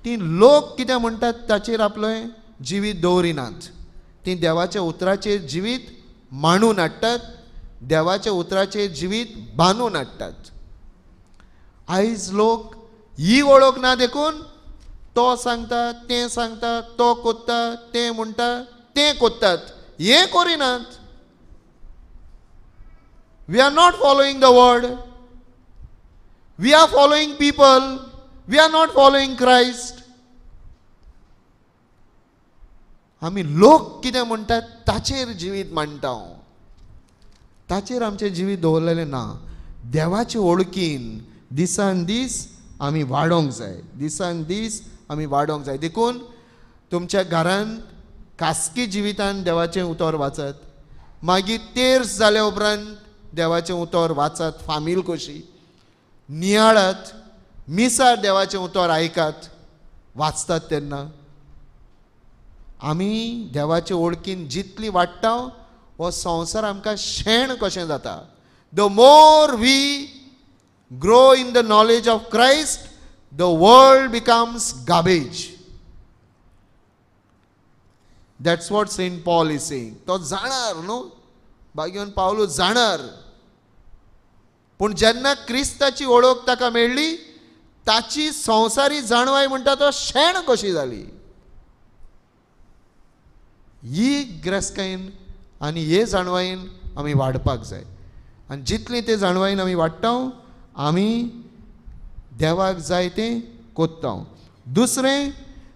ती लोक कितें म्हणटात ताचेर आपलें जिवीत दवरिनात. ती देवाच्या उतराचेर जिवीत मांडून हाडटात, देवाच्या उतराचेर जिवीत बांदून हाडटात. आयज लोक ही वळख ना देखून तो सांगता तें सांगता, तो कोत्ता तें म्हणटा तें कोत्तात, हें करिनात. We are not following the word, we are following people, we are not following Christ. आमी लोक कितें म्हणटात ताचेर जिवीत मांडटा, ताचेर आमचें जिवीत दवरलेलें ना. देवाचे ओळखीन दिसान दीस आमी वाडोवंक जाय, दिसान दीस आमी वाडोवंक जाय. देखून तुमच्या घरांत खासगी जिवितान देवाचें उतर वाचत, मागीर तेर्स जाल्या उपरांत देवाचें उतर वाचत, फामील कशी नियाळात, मिसार देवाचें उतर आयकात. वाचतात तेन्ना आमी देवाचे ओळखीन जितली वाडटा हो संवसार आमकां शेण कशें जाता. The more we grow in the knowledge of Christ, the world becomes garbage. That's what Saint Paul is saying. तो जाणार न्हू, भाग्यवान पावलू जाणार, पूण जेन्ना क्रिस्ताची ओळख ताका मेळ्ळी ताची संवसारी जाणवाय म्हणटा तो शेण कशी जाली. ही ग्रेसकायेन आनी हे जाणवायेन आमी वाडपाक जाय. आनी जितली ते जाणवायेन आमी वाडटा आमी देवाक जाय तें कोत्ता. दुसरें,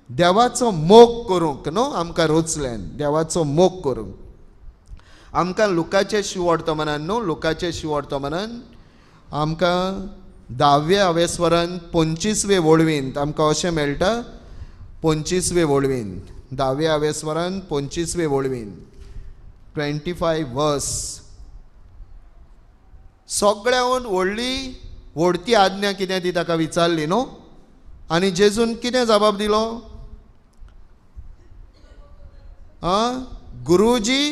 देवाचो मोग करूंक न्हू आमकां रोचल्यान, देवाचो मोग करूंक आमकां लुकाचे शिवर्तमानान न्हू, लुकाचे शिवर्तमानान आमकां 10व्या अवेस्वरान 25वे वळवींत आमकां अशें मेळटा. 25वे वळवींत, 10व्या अवेस्वरान 25वे वळवींत 25 वर्स, सगळ्याहून व्हडली व्हडती आज्ञा कितें ती ताका विचारली न्हू, आनी जेजून कितें जबाब दिलो? आं, गुरुजी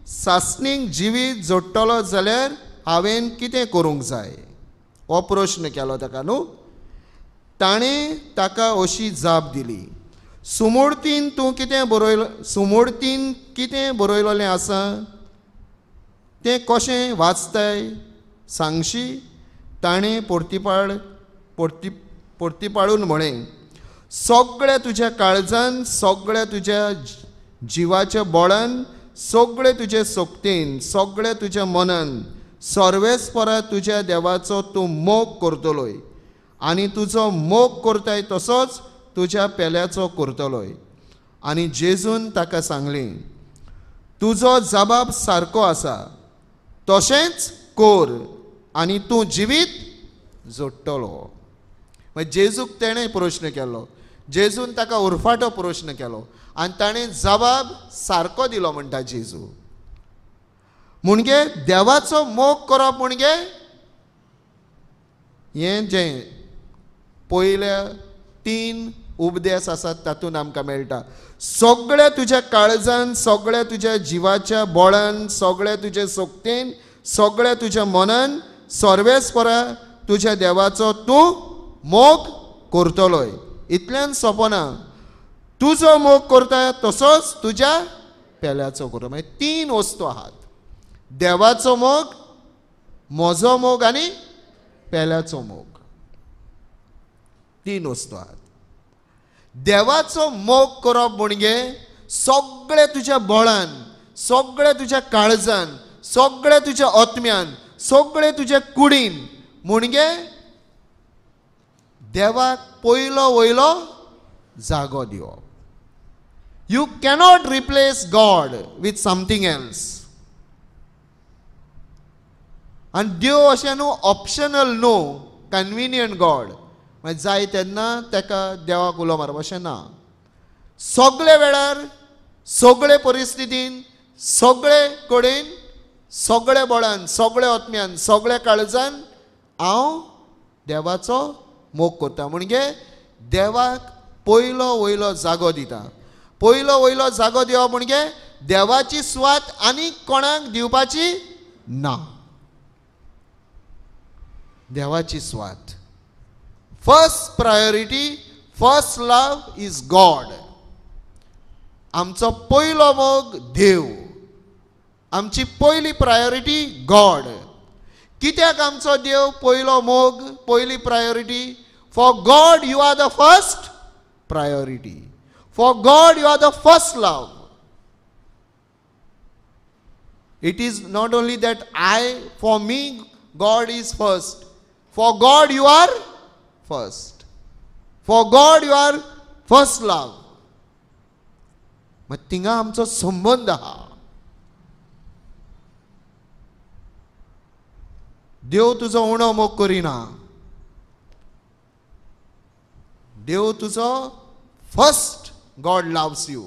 सासणीक जिवीत जोडटलो जाल्यार हांवें कितें करूंक जाय, हो प्रश्न केलो ताका न्हू. ताणें ताका अशी जाप दिली, सुमूर्तीन तूं कितें बरयलो, सुमूर्तीन कितें बरयलेलें आसा तें कशें वाचताय सांगशी? ताणें परतीपाळून म्हळें, सगळ्या तुज्या काळजान, सगळ्या तुज्या जिवाच्या बळान, सगळे तुजे सोक्तेन, सगळे तुज्या मनान, सर्वेस्परा तुज्या देवाचो तूं मोग करतलोय आनी तुजो मोग करताय तसोच तुज्या पेल्याचो करतलोय. आनी जेजून ताका सांगलें, तुजो जबाब सारको आसा, तशेंच कर आनी तूं जिवीत जोडटलो. मागीर जेजूक तेणें प्रश्न केलो, जेजून ताका उरफाटो प्रश्न केलो आनी ताणें जबाब सारको दिलो म्हणटा जेजू. म्हणजे देवाचो मोग करप म्हणजे हें जें पयल्या 3 उपदेश आसात तातूंत आमकां मेळटा. सगळ्या तुज्या काळजान, सगळ्या तुज्या जिवाच्या बळान, सगळ्या तुज्या शक्तीन, सगळ्या तुज्या मनान सर्वेस्परा तुज्या देवाचो तूं मोग करतलोय. इतल्यान सोंपना, तुजो मोग करता तसोच तुज्या पेल्याचो करता. मागीर 3 वस्तू आहात, देवाचो मोग, म्हजो मोग आनी पेल्याचो मोग. 3 वस्तू आहात. देवाचो मोग करप म्हणजे सगळे तुज्या बळान, सगळे तुज्या काळजान, सगळे तुज्या आत्म्यान, सगळे तुज्या कुडीन, म्हणजे देवाक पयलो वयलो जागो दिवप. You cannot replace God with something else. आनी देव अशें न्हू ऑप्शनल न्हू, कन्विनियंट गॉड, मागीर जाय तेन्ना ताका देवाक उलो मारप अशें ना. सगळे वेळार, सगळे परिस्थितीन, सगळे कडेन, सगळे बळान, सगळे आत्म्यान, सगळे काळजान हांव देवाचो मोग करता. म्हणजे देवाक पयलो वयलो जागो दिता. पयलो वयलो जागो दिवप म्हणजे देवाची सुवात आनी कोणाक दिवपाची ना. देवाची सुवात, first priority, first love is God. आमचो पयलो मोग देव, आमची पयली प्रायोरिटी गॉड. कित्याक आमचो देव पयलो मोग, पयली priority? For God you are the first priority. For God you are the first love. It is not only that I, for me God is first. For God you are first. For God you are first love. मागीर थिंगा आमचो संबंद आहा. देव तुजो उणो मोग करिना, देव तुजो फर्स्ट, गॉड लव्स you.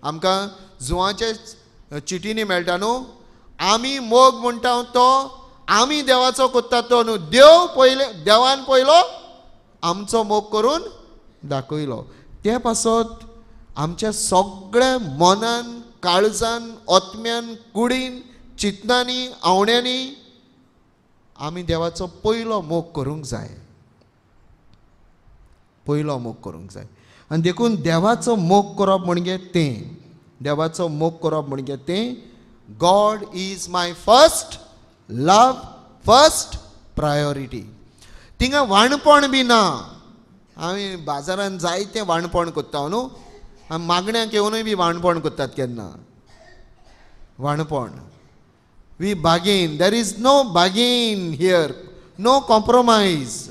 आमकां जुवांचे चिटींनी मेळटा न्हू, आमी मोग म्हणटा तो आमी देवाचो करता तो न्हू, देव पयले, देवान पयलो आमचो मोग करून दाखयलो. ते पासत आमच्या सगळ्या मनान, काळजान, आत्म्यान, कुडीन, चिंतनांनी, आवण्यांनी आमी देवाचो पयलो मोग करूंक जाय, पयलो मोग करूंक जाय. आनी देखून देवाचो मोग करप म्हणजे तें, देवाचो मोग करप म्हणजे तें, God is my first love, first priority. थिंगा वाणपण बी ना. आमी बाजारान जायतें वाणपण करता न्हू, आमी मागण्याक येवनूय बी वाणपण करतात केन्ना. वाणपण, we bargain, there is no bargain here, no compromise.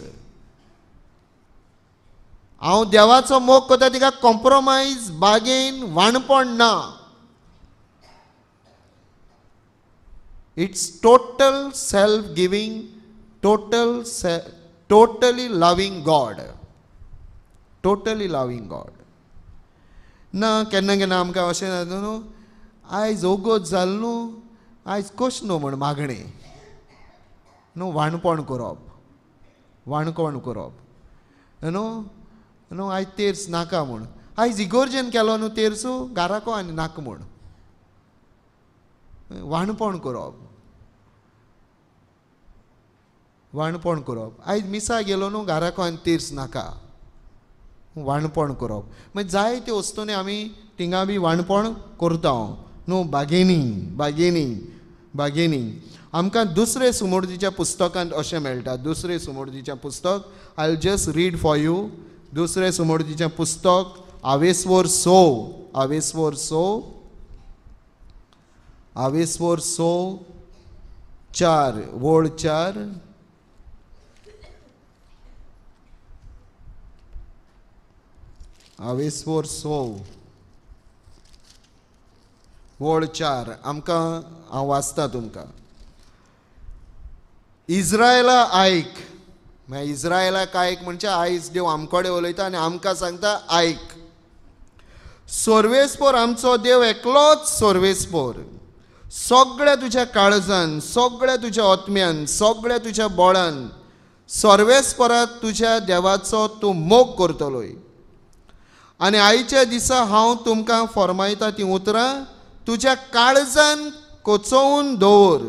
हांव देवाचो मोग करता तिका कॉम्प्रोमायज, बागेन, वाणपण ना. It's total self giving, total totally loving God, totally loving God. ना केन्ना केन्ना आमकां अशें जाता न्हू, आयज ओगोत जाल न्हू, आयज कश न्हू म्हण मागणें न्हू, वाणपण करप, वाणपण करप न्हू, न्हू आयज तेर्स नाका म्हूण, आयज इगोर्जेन केलो न्हू तेर्सू, घाराको आनी नाका म्हूण, वाणपण करप, वाणपण करप. आयज मिसा गेलो न्हू, घाराको आनी तेर्स नाका, वाणपण करप. मागीर जायते वस्तूंनी आमी थिंगा बी वाणपण करता न्हू, बागेनींग, बागेनींग, बागेनींग. आमकां दुसरे सुमोर्दीच्या पुस्तकांत अशें मेळटा. दुसरे सुमोर्दीचें पुस्तक, I will just read for you. दुसरे सुमोर्दीचें पुस्तक, आवेस्वोर सो, आवेस्वोर सो, आवेस्वोर सो 4, वोळ 4. आवेस्वोर सो वोळ 4 आमकां हांव वाचता तुमकां. इज्रायला आयक, मागीर इज्रायलाक आयक म्हणजे आयज देव आमकडे उलयता आनी आमकां सांगता आयक. सर्वेस्पोर आमचो देव एकलोच सर्वेस्पोर. सगळ्या तुज्या काळजान, सगळ्या तुज्या आत्म्यान, सगळ्या तुज्या बळान, सर्वेस्परात तुज्या देवाचो तूं मोग करतलोय. आनी आयच्या दिसा हांव तुमकां फॉर्मायता तीं उतरां तुज्या काळजान कोचोवन दवर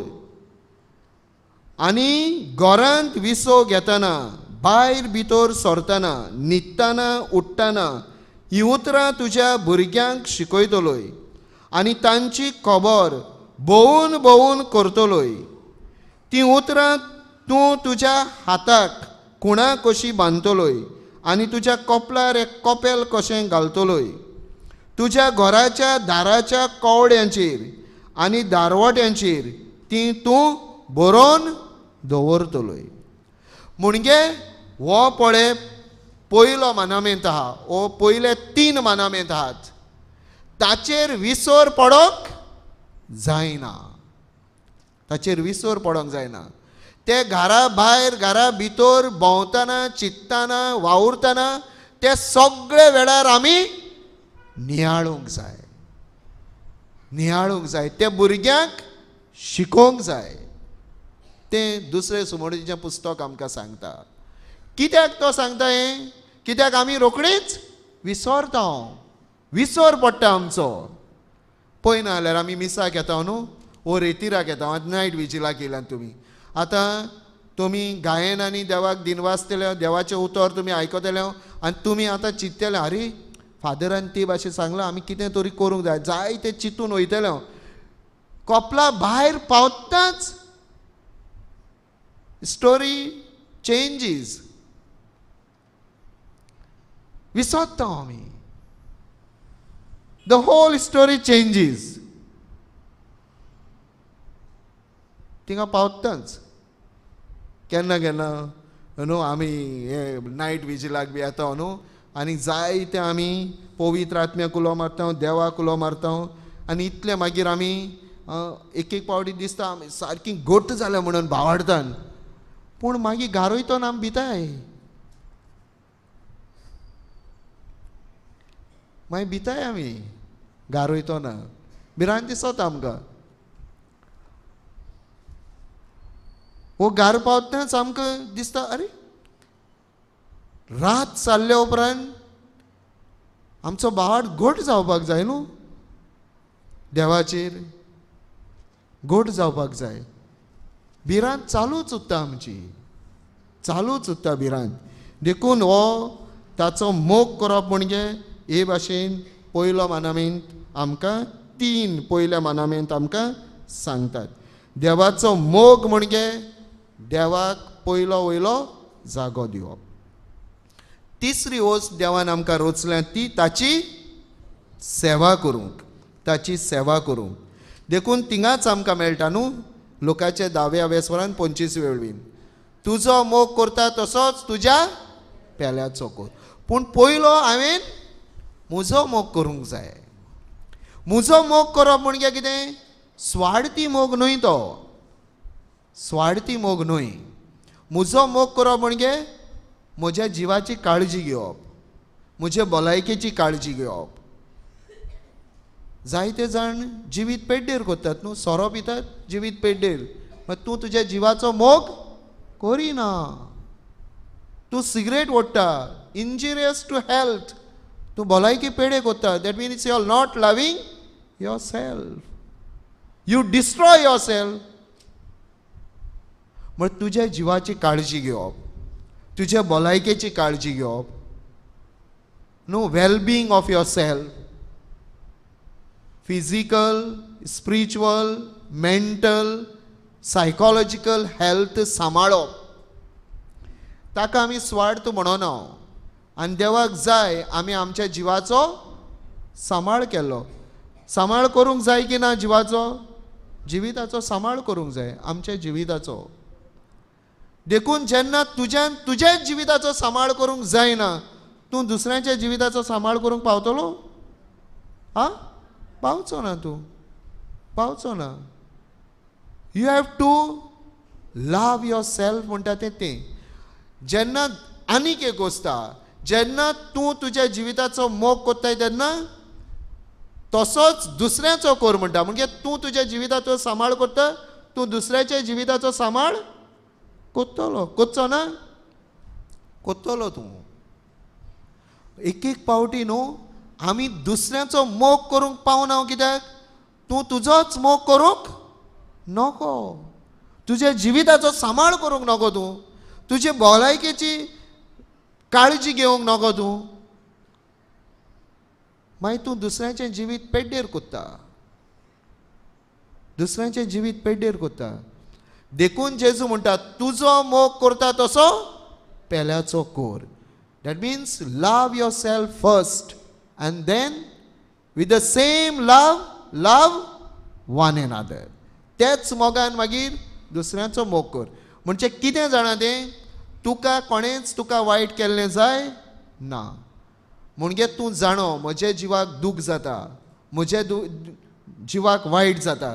आनी घरांत विसव घेतना, भायर भितर सरतना, न्हिदतना, उठ्ठना ही उतरां तुज्या भुरग्यांक शिकयतलोय आनी तांची खबर भोवून भोवून करतलोय. तीं उतरां तूं तुज्या हाताक खुणा कशी बांदतलोय आनी तुज्या कपलार एक कपेल कशें घालतलोय. तुज्या घराच्या दाराच्या कवड्यांचेर आनी दारवट्यांचेर तीं तूं बरोवन दवरतलोय. म्हणजे हो पळय पयलो मानामेंत आहा, हो पयले 3 मानामेंत आहात, ताचेर विसर पडोंक जायना, ताचेर विसर पडोंक जायना. ते घरा भायर घरा भितर भोंवतना, चिंततना, वावुरतना ते सगळे वेळार आमी नियाळूंक जाय, नियाळूंक जाय, ते भुरग्यांक शिकोवंक जाय. तें दुसरें सुमोडीचें पुस्तक आमकां सांगता. कित्याक तो सांगता हें? कित्याक आमी रोखडीच विसरता, विसर पडटा आमचो. पळय ना जाल्यार आमी मिसाक येता न्हू, वो रेतिराक येता, आतां नायट विजिलाक येयल्यात तुमी, आतां तुमी गायन आनी देवाक दिनवासतले, देवाचें उतर तुमी आयकतले आनी तुमी आतां चिंततले, आरे फादरान ते भाशेन सांगलां, आमी कितें तरी करूंक जाय, जाय तें चिंतून वयतले. कपला भायर पावताच स्टोरी चेंजीस, विसरता आमी, the whole story changes. थिंगा पावताच केन्ना केन्ना न्हू आमी हे नायट विजिलाक बी येता न्हू आनी जायते आमी पवित्र आत्म्याक उलो मारता, देवाक उलो मारता आनी इतलें मागीर आमी एक एक पावटी दिसता आमी सारकी घट जाल्या म्हणून भावार्थान, पूण मागीर घारोयतो आमी भिताय, मागीर भिताय आमी घारोयतो ना, भिरांत दिसता आमकां. वो घार पावतनाच आमकां दिसता अरे रात सारल्या उपरांत आमचो भावार्थ घट जावपाक जाय न्हू, देवाचेर घट जावपाक जाय. भिरांत चालूच उरता आमची, चालूच उरता भिरांत. देखून हो ताचो मोग करप म्हणजे हे भाशेन पयलो मानामेंत आमकां 3 पयल्या मानामेंत आमकां सांगतात. देवाचो मोग म्हणजे देवाक पयलो वयलो जागो दिवप. तिसरी वस्त देवान आमकां रचल्या ती ताची सेवा करूंक, ताची सेवा करूंक. देखून थिंगाच आमकां मेळटा न्हू लोकांचे 10व्या वेसवरान 25 वेळवीन, तुजो मोग करता तसोच तुज्या पेल्याचो कर. पूण पयलो हांवें म्हजो मोग करूंक जाय. म्हजो मोग करप म्हणजे कितें? स्वार्थी मोग न्हय तो, स्वार्थी मोग न्हय. म्हजो मोग करप म्हणजे म्हज्या जिवाची काळजी घेवप, म्हजे भलायकेची काळजी घेवप. जायते जाण जिवीत पेड्डेर करतात न्हू, सोरो पितात जिवीत पेड्डेर, मागीर तूं तुज्या जिवाचो मोग करिना, तूं सिगरेट ओडटा, इंजिरियस टू हेल्थ, तूं भलायकी पेडे करता. That means you are not loving yourself, you destroy yourself. म्हण तुज्या जिवाची काळजी घेवप, तुज्या भलायकेची काळजी घेवप न्हू, wellbeing of yourself, physical, spiritual, mental, psychological health सांबाळप, ताका आमी स्वार्थ म्हणना. आनी देवाक जाय आमी आमच्या जिवाचो सांबाळ केलो. सांबाळ करूंक जाय की ना? जिवाचो, जिविताचो सांबाळ करूंक जाय आमच्या जिविताचो. देखून जेन्ना तुज्यान तुज्याच जिविताचो सांबाळ करूंक जायना, तूं दुसऱ्यांच्या जिविताचो सांबाळ करूंक पावतलो? आं, पावचो ना, तूं पावचो ना. You have to love yourself म्हणटा तें तें. जेन्ना आनीक एक गोश्ट आहा, जेन्ना तूं तुज्या जिविताचो मोग करताय तेन्ना तसोच दुसऱ्याचो कर म्हणटा. म्हणजे तूं तुज्या जिविताचो सांबाळ करता, तूं दुसऱ्याच्या जिविताचो सांबाळ करतलो, करचो ना? कोत्तलो तूं. एक एक पावटी न्हू आमी दुसऱ्याचो मोग करूंक पावना. कित्याक? तूं तुजोच मोग करूंक नको, तुज्या जिविताचो सांबाळ करूंक नको, तूं तुजे भलायकेची काळजी घेवंक नको तूं. मागीर तूं दुसऱ्याचें जिवीत पेड्डेर कोत्ता, दुसऱ्याचें जिवीत पेड्डेर कोत्ता. देखून जेजू म्हणटा तुजो मोग करता तसो पेल्याचो कोर. That means love yourself first and then with the same love love one another. तेच मोगान मागीर दुसऱ्याचो मोग कर. म्हणजे कितें जाणा तें, तुका कोणेंच तुका वायट केल्लें जाय ना. म्हणजे तूं जाणो म्हज्या जिवाक दूख जाता, म्हज्या जिवाक वायट जाता,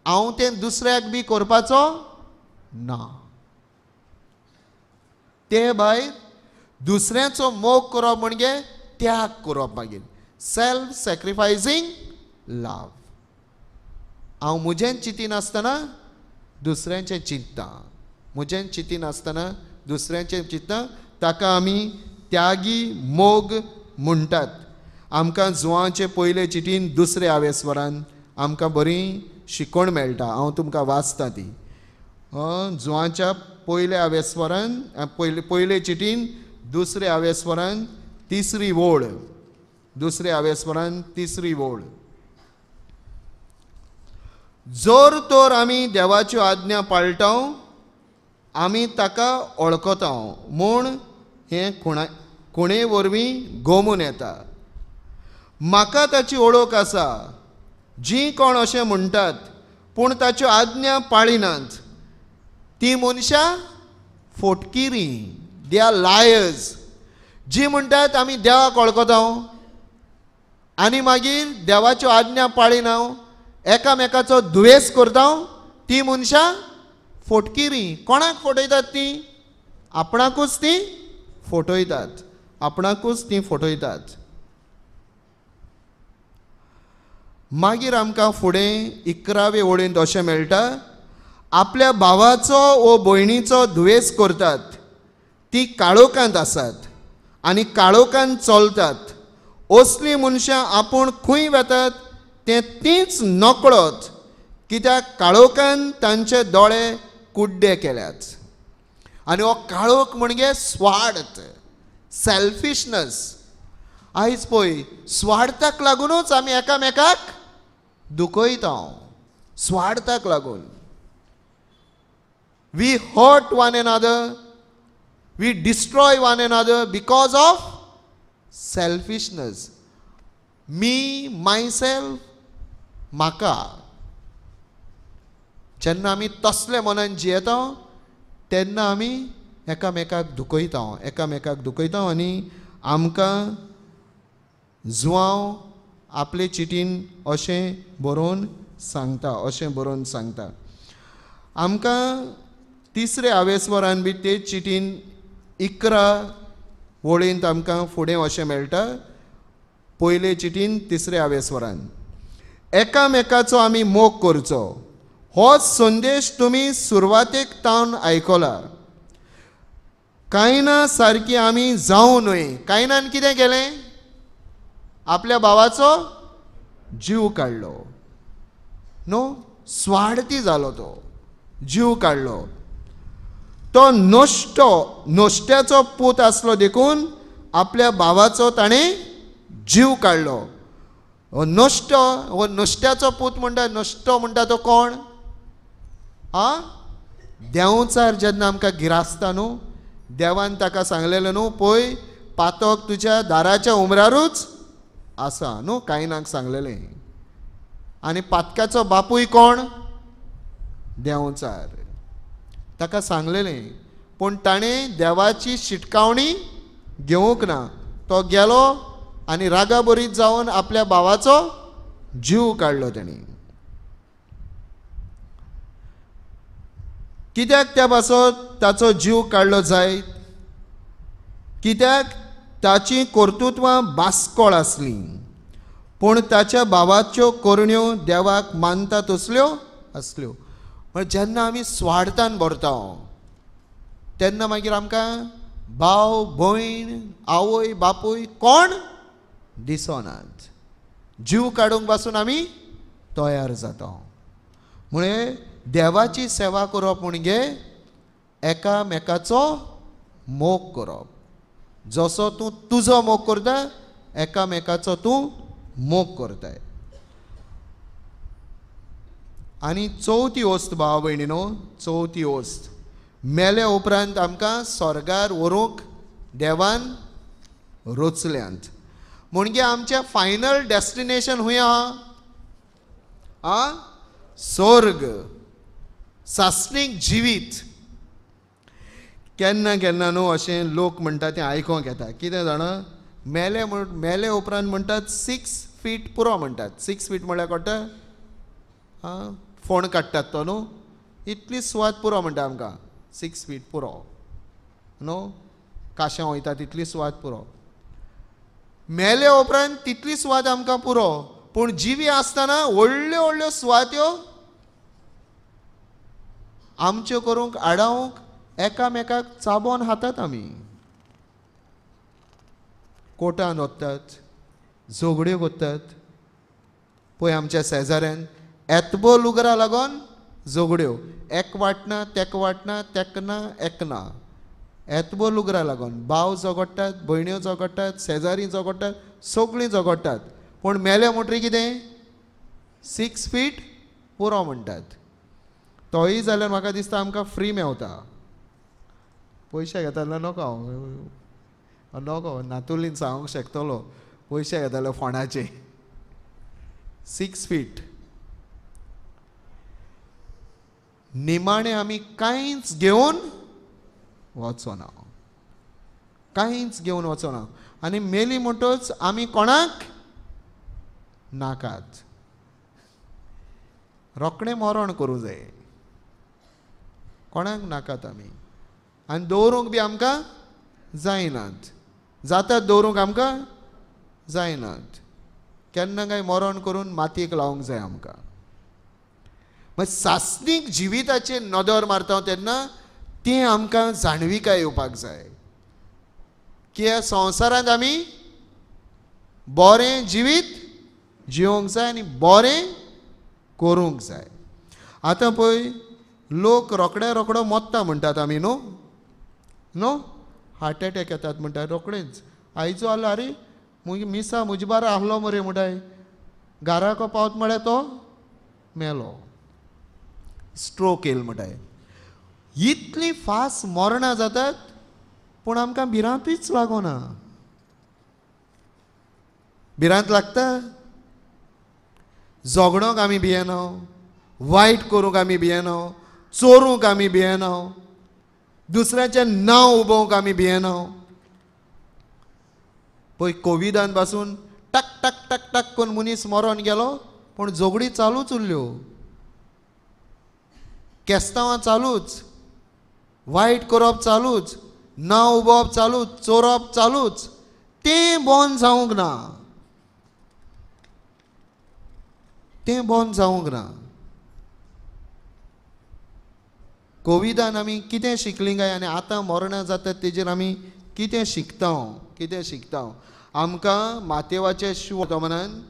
हांव तें दुसऱ्याक बी करपाचो ना. ते भायर दुसऱ्याचो मोग करप म्हणजे त्याग करप, मागीर सेल्फ सॅक्रिफायसींग लव्ह. हांव म्हजें चिंतिनासतना दुसऱ्यांचें चिंतता, म्हजें चिंतिनासतना दुसऱ्यांचें चिंतता, ताका आमी त्यागी मोग म्हणटात. आमकां जुवांचे पयले चिटीन दुसऱ्या आवेस्वरान आमकां बरी शिकवण मेळटा. हांव तुमकां वाचता ती. जुवांच्या पयल्या आवेस्वरान, पयले चिटीन दुसऱ्या आवेस्वरान तिसरी वोळ, दुसऱ्या आवेस्वरान तिसरी वोळ. जर तर आमी देवाच्यो आज्ञा पाळटा आमी ताका वळखता म्हूण हें खुणे वरवीं गोमून येता. म्हाका ताची वळख आसा. जीं कोण अशें म्हणटात पूण ताच्यो आज्ञा पाळिनात ती मनशां फोटकिरी, they are liars. जी म्हणटात आमी देवाक वळखता आनी मागीर देवाच्यो आज्ञा पाळिना, एकामेकाचो दुवेस करता, ती मनशां फोटकिरी. कोणाक फटयतात ती? आपणाकूच ती फटयतात, आपणाकूच ती फटयतात. मागीर आमकां फुडें 11वे वळींत अशें मेळटा, आपल्या भावाचो वो भयणीचो दुवेस करतात ती काळोखांत आसात आनी काळोखांत चलतात. असलीं मनशां आपूण खंय वेतात तें तींच नकळत, कित्याक काळोखान तांचे दोळे कुड्डे केल्यात. आनी हो काळोख म्हणजे स्वार्थ, सेल्फिशनस. आयज पळय स्वार्थाक लागुनूच आमी एकामेकाक दुखयता, स्वार्थाक लागून. We hurt one another, we destroy one another because of selfishness. Me, myself, म्हाका. जेन्ना आमी तसले मनान जियेता तेन्ना आमी एकामेकाक दुखयता, एकामेकाक दुखयता. आनी आमकां जुवांव आपले चिटीन अशें बरोवन सांगता, अशें बरोवन सांगता. आमकां तिसरे आवेस्वरान बी ते चिटीन 11 वळींत आमकां फुडें अशें मेळटा. पयले चिटीन तिसरे आवेस्वरान एकामेकाचो आमी मोग करचो, हो संदेश तुमी सुरवातेक तावन आयकला. कायना सारकी आमी जावं न्हय. कायनान कितें केलें? आपल्या भावाचो जीव काडलो, न्हू, स्वार्थी जालो तो, जीव काडलो. तो नश्टो, नश्ट्याचो पूत आसलो देखून आपल्या भावाचो ताणें जीव काडलो. हो नश्टो, हो नश्ट्याचो पूत म्हणटा, नश्टो म्हणटा तो कोण? आ, देंवचार जेन्ना आमकां गिरासता न्हू, देवान ताका सांगलेलें न्हू, पळय पातक तुज्या दाराच्या उमरारूच आसा न्हू, कायनाक सांगलेलें. आनी पातकाचो बापूय कोण? देंवचार. ताका सांगलेलें, पूण ताणें देवाची शिटकावणी घेवंक ना. तो गेलो आनी रागाबरीत जावन आपल्या भावाचो जीव काडलो ताणें. कित्याक त्या पासत ताचो जीव काडलो जायत? कित्याक ताची कर्तृत्वां बास्कोळ आसलीं, पूण ताच्या भावाच्यो करण्यो देवाक मानता तसल्यो आसल्यो. म्हळ्यार जेन्ना आमी स्वार्थान भरता तेन्ना मागीर आमकां भाव भयण आवय बापूय कोण दिसनात. जीव काडूंक पासून आमी तयार जाता. म्हळे देवाची सेवा करप म्हणजे एकामेकाचो मोग करप. जसो तूं तुजो मोग करता एकामेकाचो तूं मोग करताय. आनी चवथी वस्त भाव भयणीनो, चवथी वस्त, मेले उपरांत आमकां स्वर्गार व्हरूंक देवान रोचल्यांत. म्हणजे आमचें फायनल डेस्टिनेशन हुंय आहा? आ स्वर्ग, सासणीक जिवीत. केन्ना केन्ना न्हू अशें लोक म्हणटा तें आयकोंक येता. कितें जाणा, मेले मेले उपरांत म्हणटात 6 फीट पुरो म्हणटात. 6 फीट म्हळ्यार कळटा? आं, फोण काडटात तो न्हू, इतली सुवात पुरो म्हणटा आमकां. 6 फीट पुरो न्हू, काश्यां वयता तितली सुवात पुरो. मेले उपरांत तितली सुवात आमकां पुरो, पूण जिवी आसतना व्हडल्यो व्हडल्यो सुवात्यो आमच्यो करूंक आडावंक एकामेकाक चाबोन हातात आमी. कोटान वतात, झगड्यो करतात. पळय आमच्या शेजाऱ्यान एतबो लुगरा लागोन झगड्यो, एक वाटना तेक वाटना तेक ना एक ना, एतबो लुगरा लागोन भाव झगडटात, भयण्यो झगडटात, शेजारी झगडटात, सगळीं झगडटात. पूण मेले म्हणटरी कितें 6 फीट पुरो म्हणटात. तोय जाल्यार म्हाका दिसता आमकां फ्री मेवता. पयशे घेता जाल्यार नको, हांव नको नातुलीन सांगूंक शकतलो पयशे घेताले फोणाचे. 6 फीट. निमाणें आमी कांयच घेवन वचना, कांयच घेवन वचना. आनी मेली म्हणटच आमी कोणाक नाकात, रोखडें मरण करूं जाय, कोणाक नाकात आमी. आनी दवरूंक बी आमकां जायनात, जातात दवरूंक आमकां जायनात. केन्ना काय मरण करून मातयेक लावंक जाय आमकां. मागीर सासणीक जिविताचेर नदर मारता तेन्ना तें आमकां जाणविकाय येवपाक जाय की ह्या संवसारांत आमी बरें जिवीत जिवंक जाय आनी बरें करूंक जाय. आतां पळय लोक रोखड्या रोखडो मोत्ता म्हणटात आमी न्हू, न्हू हार्ट एटॅक येतात म्हणटात रोखडेच. आयचो आलो आरे मुगे मिसा म्हजे बारा आहलो मरे म्हणटाय, घराको पावत म्हळ्यार तो मेलो, स्ट्रोक येयल म्हणटाय. इतली फास्ट मरणां जातात पूण आमकां भिरांतूच लागना. भिरांत लागता? झगडोंक आमी भियेना, वायट करूंक आमी भियेना, चोरूंक आमी भियेना, दुसऱ्याचें नांव उबोवंक आमी भियेना. पळय कोविडान पासून टक टक टक टक करून मनीस मरोन गेलो पूण झगडी चालूच उरल्यो, केस्तांवां चालूच, वायट करप चालूच, नांव उबोवप चालूच, चोरप चालूच. तें बंद जावंक ना, तें बंद जावंक ना. कोविडान आमी कितें शिकलीं काय आनी आतां मरणां जातात तेजेर आमी कितें शिकता, कितें शिकता? आमकां मातेवाचे शुवर्तमानान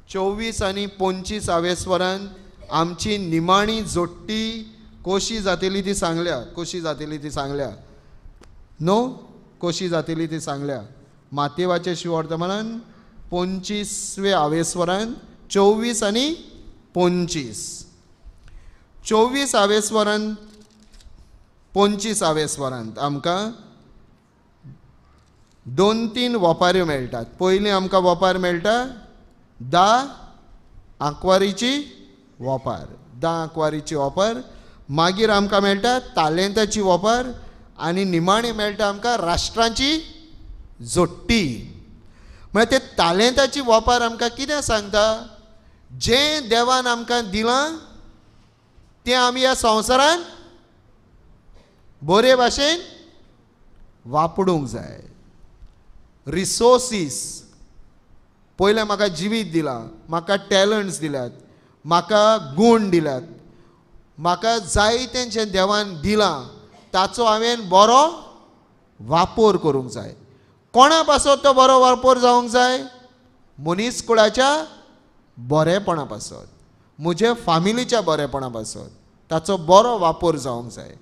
24 आनी 25 आवेस्वरान आमची निमाणी जोडटी कशी जातली ती सांगल्या, कशी जातली ती सांगल्या न्हू, कशी जातली ती सांगल्या. मातेवाचे शुवर्तमानान 25वे आवेस्वरान 24 आनी 25, 24 आवेस्वरान 25 आवेस्वरांत आमकां 2-3 वपाऱ्यो मेळटात. पयलीं आमकां वपार मेळटा 10 आंकवारीची वपार, 10 आंकवारीची वपार. मागीर आमकां मेळटा तालेंताची वपार आनी निमाणें मेळटा आमकां राष्ट्रांची जोडटी. म्हळ्यार ते तालेंताची वपार आमकां कितें सांगता? जें देवान आमकां दिलां तें आमी ह्या संवसारांत बरे भाशेन वापरूंक जाय. रिसोर्सीस पयलें म्हाका जिवीत दिलां, म्हाका टॅलंट्स दिल्यात, म्हाका गूण दिल्यात, म्हाका जायतें जें देवान दिलां ताचो हांवें बरो वापर करूंक जाय. कोणा पासत तो बरो वापर जावंक जाय? मनीस कुळाच्या बरेपणा पासत, म्हज्या फामिलीच्या बरेपणा पासत ताचो बरो वापर जावंक जाय.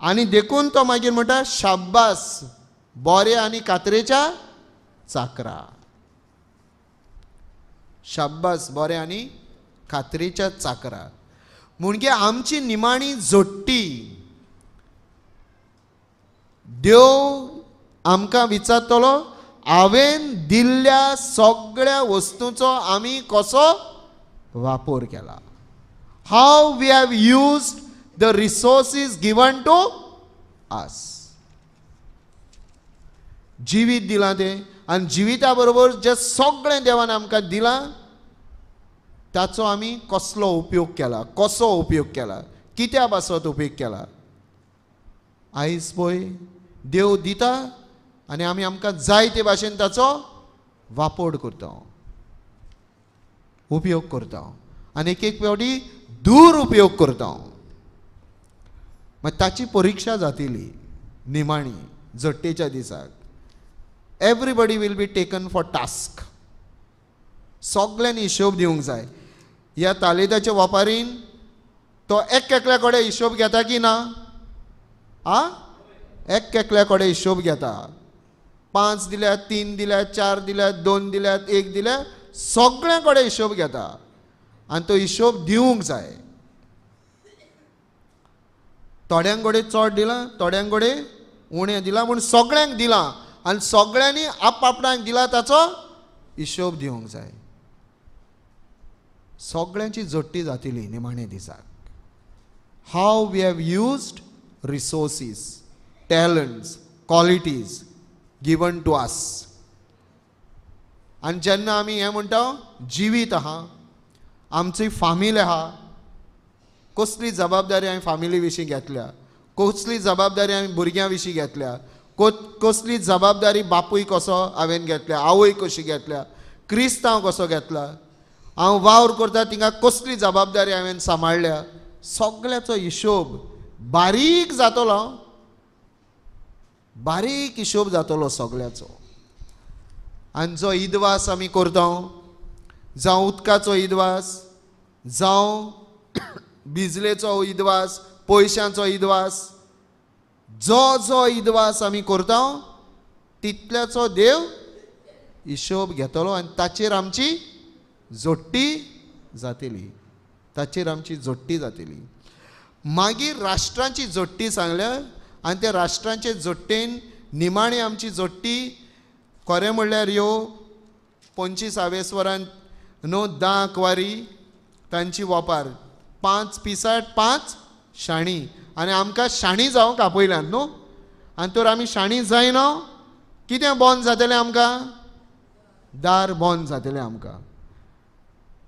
आनी देखून तो मागीर म्हणटा शाब्बास बरे आनी कातरेच्या चाकरा. शाब्बास बरे आनी खात्रीच्या चाकरा. म्हणजे आमची निमाणी जोडटी देव आमकां विचारतलो हांवें दिल्ल्या सगळ्या वस्तूंचो आमी कसो वापर केला. How we have used the resources given to us. जिवीत दिलां तें आनी जिविता बरोबर जें सगळें देवान आमकां दिलां ताचो आमी कसलो उपयोग केला, कसो उपयोग केला, कित्या पासत उपयोग केला. आयज पळय देव दिता आनी आमी आमकां जाय ते भाशेन ताचो वापर करता, उपयोग करता आनी एक एक फावटी दुरुपयोग करता. मागीर ताची परिक्षा जातली निमाणी झट्टेच्या दिसाक. Everybody will be taken for task. सगल्यांनी हिशोब दिवंक जाय. ह्या तालेदाच्या वापारीन तो एक एकल्या कडेन हिशोब घेता की ना? आ, एक एकल्या कडेन हिशोब घेता. 5 दिल्यात, 3 दिल्यात, 4 दिल्यात, 2 दिल्यात, 1 दिल्यात, सगळ्यां कडेन हिशोब घेता आनी तो हिशोब दिवंक जाय. थोड्यां कडेन चड दिलां, थोड्यां कडेन उणें दिलां, पूण सगळ्यांक दिलां आनी सगळ्यांनी आपणाक दिला ताचो हिशोब दिवंक जाय. सगळ्यांची जोडटी जातली निमाणे दिसाक. How we have used resources, talents, qualities given to us. आनी जेन्ना आमी हें म्हणटा जिवीत आहा, आमची फामील आहा, कसली जबाबदारी आमी फामिली विशीं घेतल्या, कसली जबाबदारी आमी भुरग्यां विशीं घेतल्या, कसली जबाबदारी बापूय कसो हांवें घेतल्या, आवय कशी घेतल्या, क्रिस्तांव कसो घेतला, हांव वावर करता तिंगा कसली जबाबदारी हांवें सांबाळ्ळ्या, सगळ्याचो हिशोब बारीक जातलो, बारीक हिशोब जातलो सगळ्याचो. आनी जो इदवास आमी करता, जावं उदकाचो इदवास, जावं बिजलेचो इदवास, पयशांचो इदवास, जो जो इदवास आमी करता तितल्याचो देव हिशोब घेतलो आनी ताचेर आमची जोडटी जातली, ताचेर आमची जोडटी जातली. मागीर राष्ट्रांची जोडटी सांगल्या आनी त्या राष्ट्रांचे जोडटेन निमाणी आमची जोडटी खरें म्हणल्यार ह्यो 25 आवेस्वरान न्हू 10 आंकवारी तांची वापर, 5 पिसाट 5 शाणी. आनी आमकां शाणी जावंक आपयल्यात न्हू, आनी तर आमी शाणी जायना कितें बंद जातलें आमकां? दार बंद जातलें आमकां.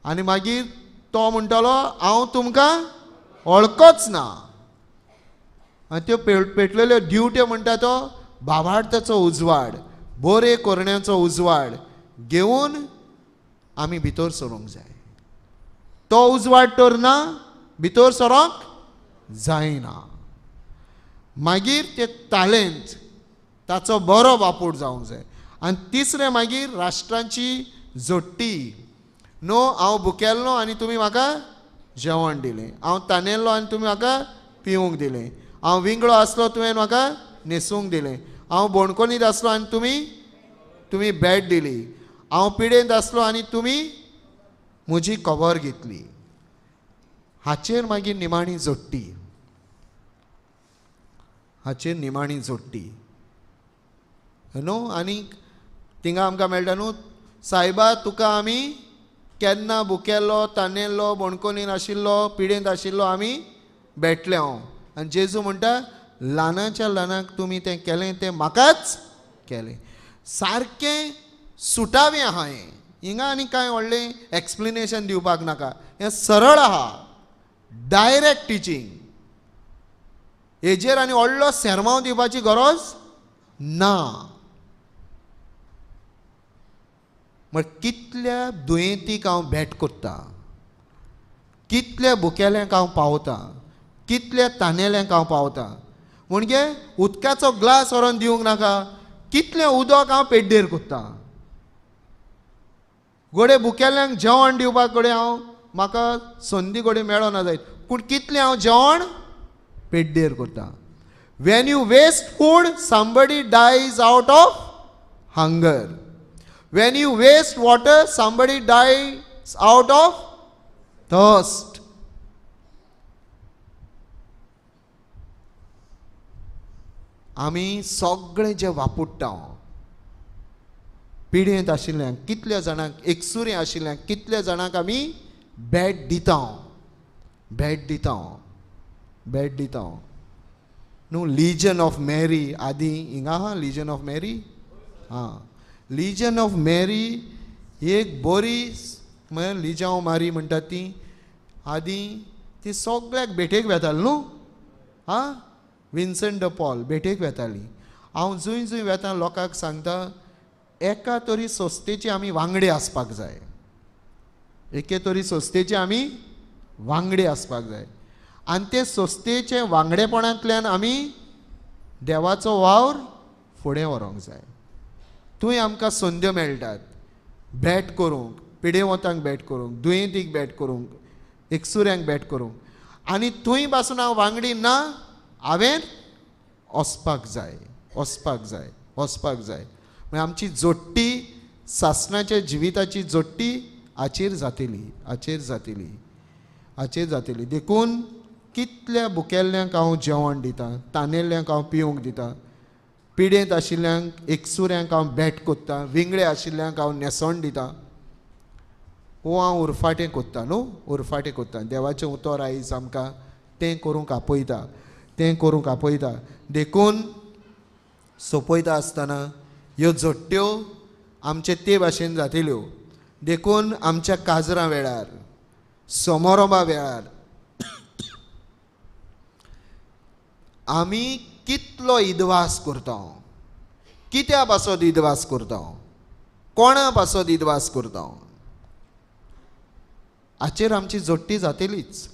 आनी मागीर तो म्हणटलो हांव तुमकां वळखच ना. आनी त्यो पेटलेल्यो ड्युट्यो म्हणटा तो भावार्थाचो उजवाड, बरे करण्याचो उजवाड घेवन आमी भितर सरूंक जाय. तो उजवाड तर ना, भितर सरोंक जायना. मागीर ते तालेंत ताचो बरो वापर जावंक जाय. आनी तिसरें मागीर राष्ट्रांची जोडटी. न्हू हांव भुकेल्लो आनी तुमी म्हाका जेवण दिलें, हांव तानेल्लो आनी तुमी म्हाका पिवंक दिलें, हांव विंगळो आसलो तुवें म्हाका न्हेसूंक दिलें, हांव बोणकोनीत आसलो आनी तुमी बॅट दिली, हांव पिडेंत आसलो आनी तुमी म्हजी खबर घेतली. हाचेर मागीर निमाणी जोडटी, हाचेर निमाणी जोडटी न्हू. आनी थिंगा आमकां मेळटा न्हू, सायबा तुका आमी केन्ना भुकेल्लो, तानेल्लो, बोणकोनीन आशिल्लो, पिडेंत आशिल्लो आमी भेटले हांव. आनी जेजू म्हणटा ल्हानाच्या ल्हानाक तुमी तें केलें तें म्हाकाच केलें. सारकें सुटावें आहा हें, हिंगा आनी कांय व्हडलें एक्सप्लेनेशन दिवपाक नाका, हें सरळ आहा, डायरेक्ट टिचींग. हेजेर आनी व्हडलो सेर्मांव दिवपाची गरज ना. म्हण कितल्या दुयेंतीक हांव भेट करता, कितल्या भुकेल्यांक हांव पावता, कितल्या तानेल्यांक हांव पावता. म्हणजे उदकाचो ग्लास व्हरोन दिवंक नाका, कितलें उदक हांव पेड्डेर कोत्ता. घोडे भुकेल्ल्यांक जेवण दिवपाक घडये हांव म्हाका संदी घडये मेळना जायत, पूण कितलें हांव जेवण पेड्डेर करता. When you waste food, somebody dies out of hunger. When you waste water, somebody dies out of thirst. आमी सगळें जें वापुडटा, पिडयेंत आशिल्ल्यांक कितल्या जाणांक, एकसुरें आशिल्ल्यांक कितल्या जाणांक आमी भेट दिता, भेट दिता, भेट दिता न्हू. लिजन ऑफ मॅरी आदी हिंगा आहा, लिजन ऑफ मॅरी, आं, लिजन ऑफ मॅरी एक बरी म्हळ्यार लिजांव मारी म्हणटात ती आदी, ती सगळ्याक भेटेक वेताली न्हू. आं, विन्संट the Paul भेटेक वेताली. हांव जंय जंय वेता लोकांक सांगता, एका तरी संस्थेची आमी वांगडी आसपाक जाय, एके तरी संस्थेची आमी वांगडी आसपाक जाय. आनी ते संस्थेचे वांगडेपणांतल्यान आमी देवाचो वावर फुडें व्हरूंक जाय. थंय आमकां संद्यो मेळटात भेट करूंक, पिडेवंतांक भेट करूंक, दुयेंतीक भेट करूंक, एकसुऱ्यांक भेट करूंक. आनी थंय पासून हांव वांगडी ना, हांवें वचपाक जाय, वचपाक जाय, वचपाक जाय. मागीर आमची जोडटी, सासणाच्या जिविताची जोडटी हाचेर जातली, हाचेर जातली, हाचेर जातली. देखून कितल्या भुकेल्ल्यांक हांव जेवण दितां, तानेल्ल्यांक हांव पिवंक दितां, पिडेंत आशिल्ल्यांक एकसुऱ्यांक हांव भेट कोत्तां, विंगळे आशिल्ल्यांक हांव न्हेसण दितां. वो हांव उरफाटें कोत्तां न्हू, उरफाटें कोत्तां. देवाचें उतर आयज आमकां तें करूंक आपयता, तें करूंक आपयता. देखून सोंपयता आसतना ह्यो जोडट्यो आमचे ते भाशेन जातल्यो. देखून आमच्या काजरां वेळार, समारोंभा वेळार आमी कितलो इदवास करता, कित्या पासत इदवास करता, कोणा पासत इदवास करता, हाचेर आमची जोडटी जातलीच.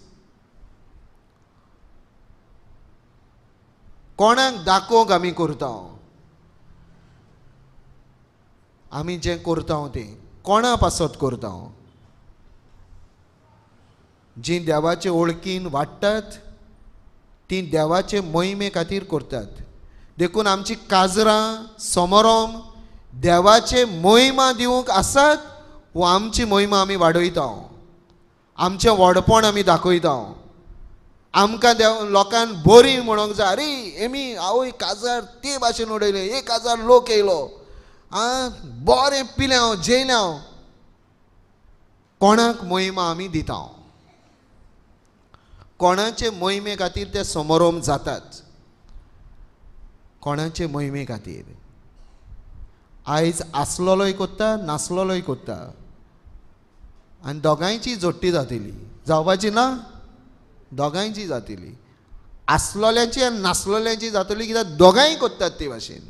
कोणाक दाखोवंक आमी करता, आमी जें करता तें कोणा पासत करता. जीं देवाचे ओळखीन वाडटात तीं देवाचे मोहिमे खातीर करतात. देखून आमची काजरां, समारोंभ देवाचे मोहिमा दिवंक आसात वो आमची मोहिमा आमी वाडयता, आमचें व्हडपण आमी दाखयता. आमकां देव लोकांक बरी म्हणूंक जाय, अरे एमी आवय काजार ते भाशेन उडयलें, 1000 लोक येयलो, आं बरें पिलें हांव, जेयलें हांव. कोणाक मोहिमा आमी दिता, कोणाचे मोहिमे खातीर ते समारोंभ जातात, कोणाचे मोहिमे खातीर. आयज आसलेलोय कोत्ता, नासलेलोय कोत्ता, आनी दोगांयची जोडटी जातली, जावपाची ना, दोगांयची जातली, आसलेल्यांची आनी नासलेल्यांची जातली, कित्याक दोगांय कोत्तात ते भाशेन,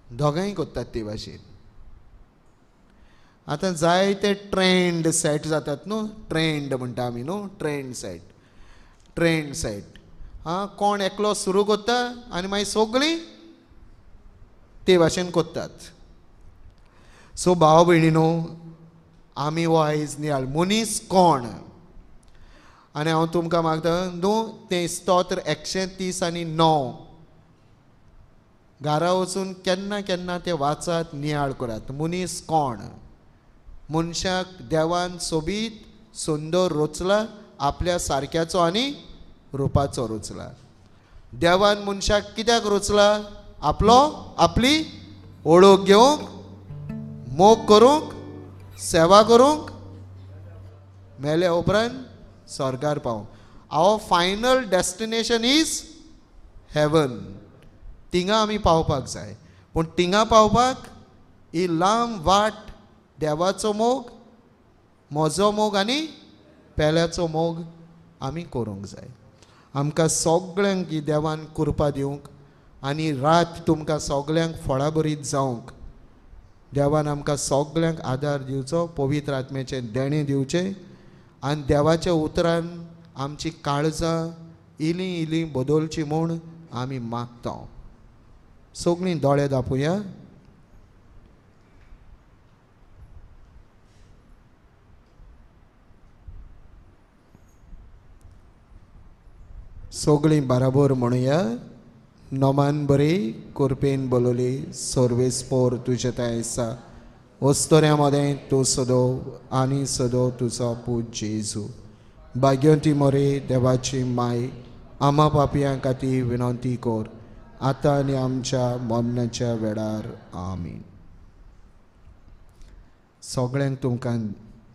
दोगांय कोत्तात ते भाशेन. आतां जायते ट्रेंड सेट जातात न्हू, ट्रेंड म्हणटा आमी न्हू, ट्रेंड सेट, ट्रेंड सेट. आं, कोण एकलो सुरू कोत्ता आनी मागीर सगळीं ते भाशेन कोत्तात. सो भाव भयणीनो, आमी हो आयज नियाळ मनीस कोण. आनी हांव तुमकां मागता न्हू, तें स्तोत्र 130 आणि 9 घरा वचून केन्ना केन्ना ते वाचात, नियाळ करात. मनीस कोण, मनशाक देवान सोबीत सुंदर रचला, आपल्या सारक्याचो आनी रुपाचो रचला. देवान मनशाक कित्याक रचला? आपलो, आपली ओळख घेवंक, मोग करूंक, सेवा करूंक, मेल्या उपरांत स्वर्गार पावूंक. Our final destination is heaven. थिंगा आमी पावपाक जाय. पूण थिंगा पावपाक ही लांब वाट, देवाचो मोग, म्हजो मोग आनी पेल्याचो मोग आमी करूंक जाय. आमकां सगळ्यांक ही देवान कृपा दिवंक आनी रात तुमकां सगळ्यांक फळाभरीत जावंक देवान आमकां सगळ्यांक आदार दिवचो, पवित्र आत्म्याचें देणें दिवचें आनी देवाच्या उतरान आमची काळजां इली इली बदलची म्हूण आमी मागता. सगळीं दोळे दापुया. सगळीं बराबर म्हणुया. नोमान बरी कुरपेन बोलवली सर्वेस्पोर तुजे थंय आसा, वस्तोऱ्या मदें तूं सदो आनी सदो तुजो पूत जेजू. भाग्यवंती मोरे देवाची माय, आमा पापयां खातीर विनंती कर, आतां आनी आमच्या मरणाच्या वेळार. आमीन. सगळ्यांक तुमकां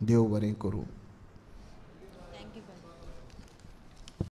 देव बरें करूं.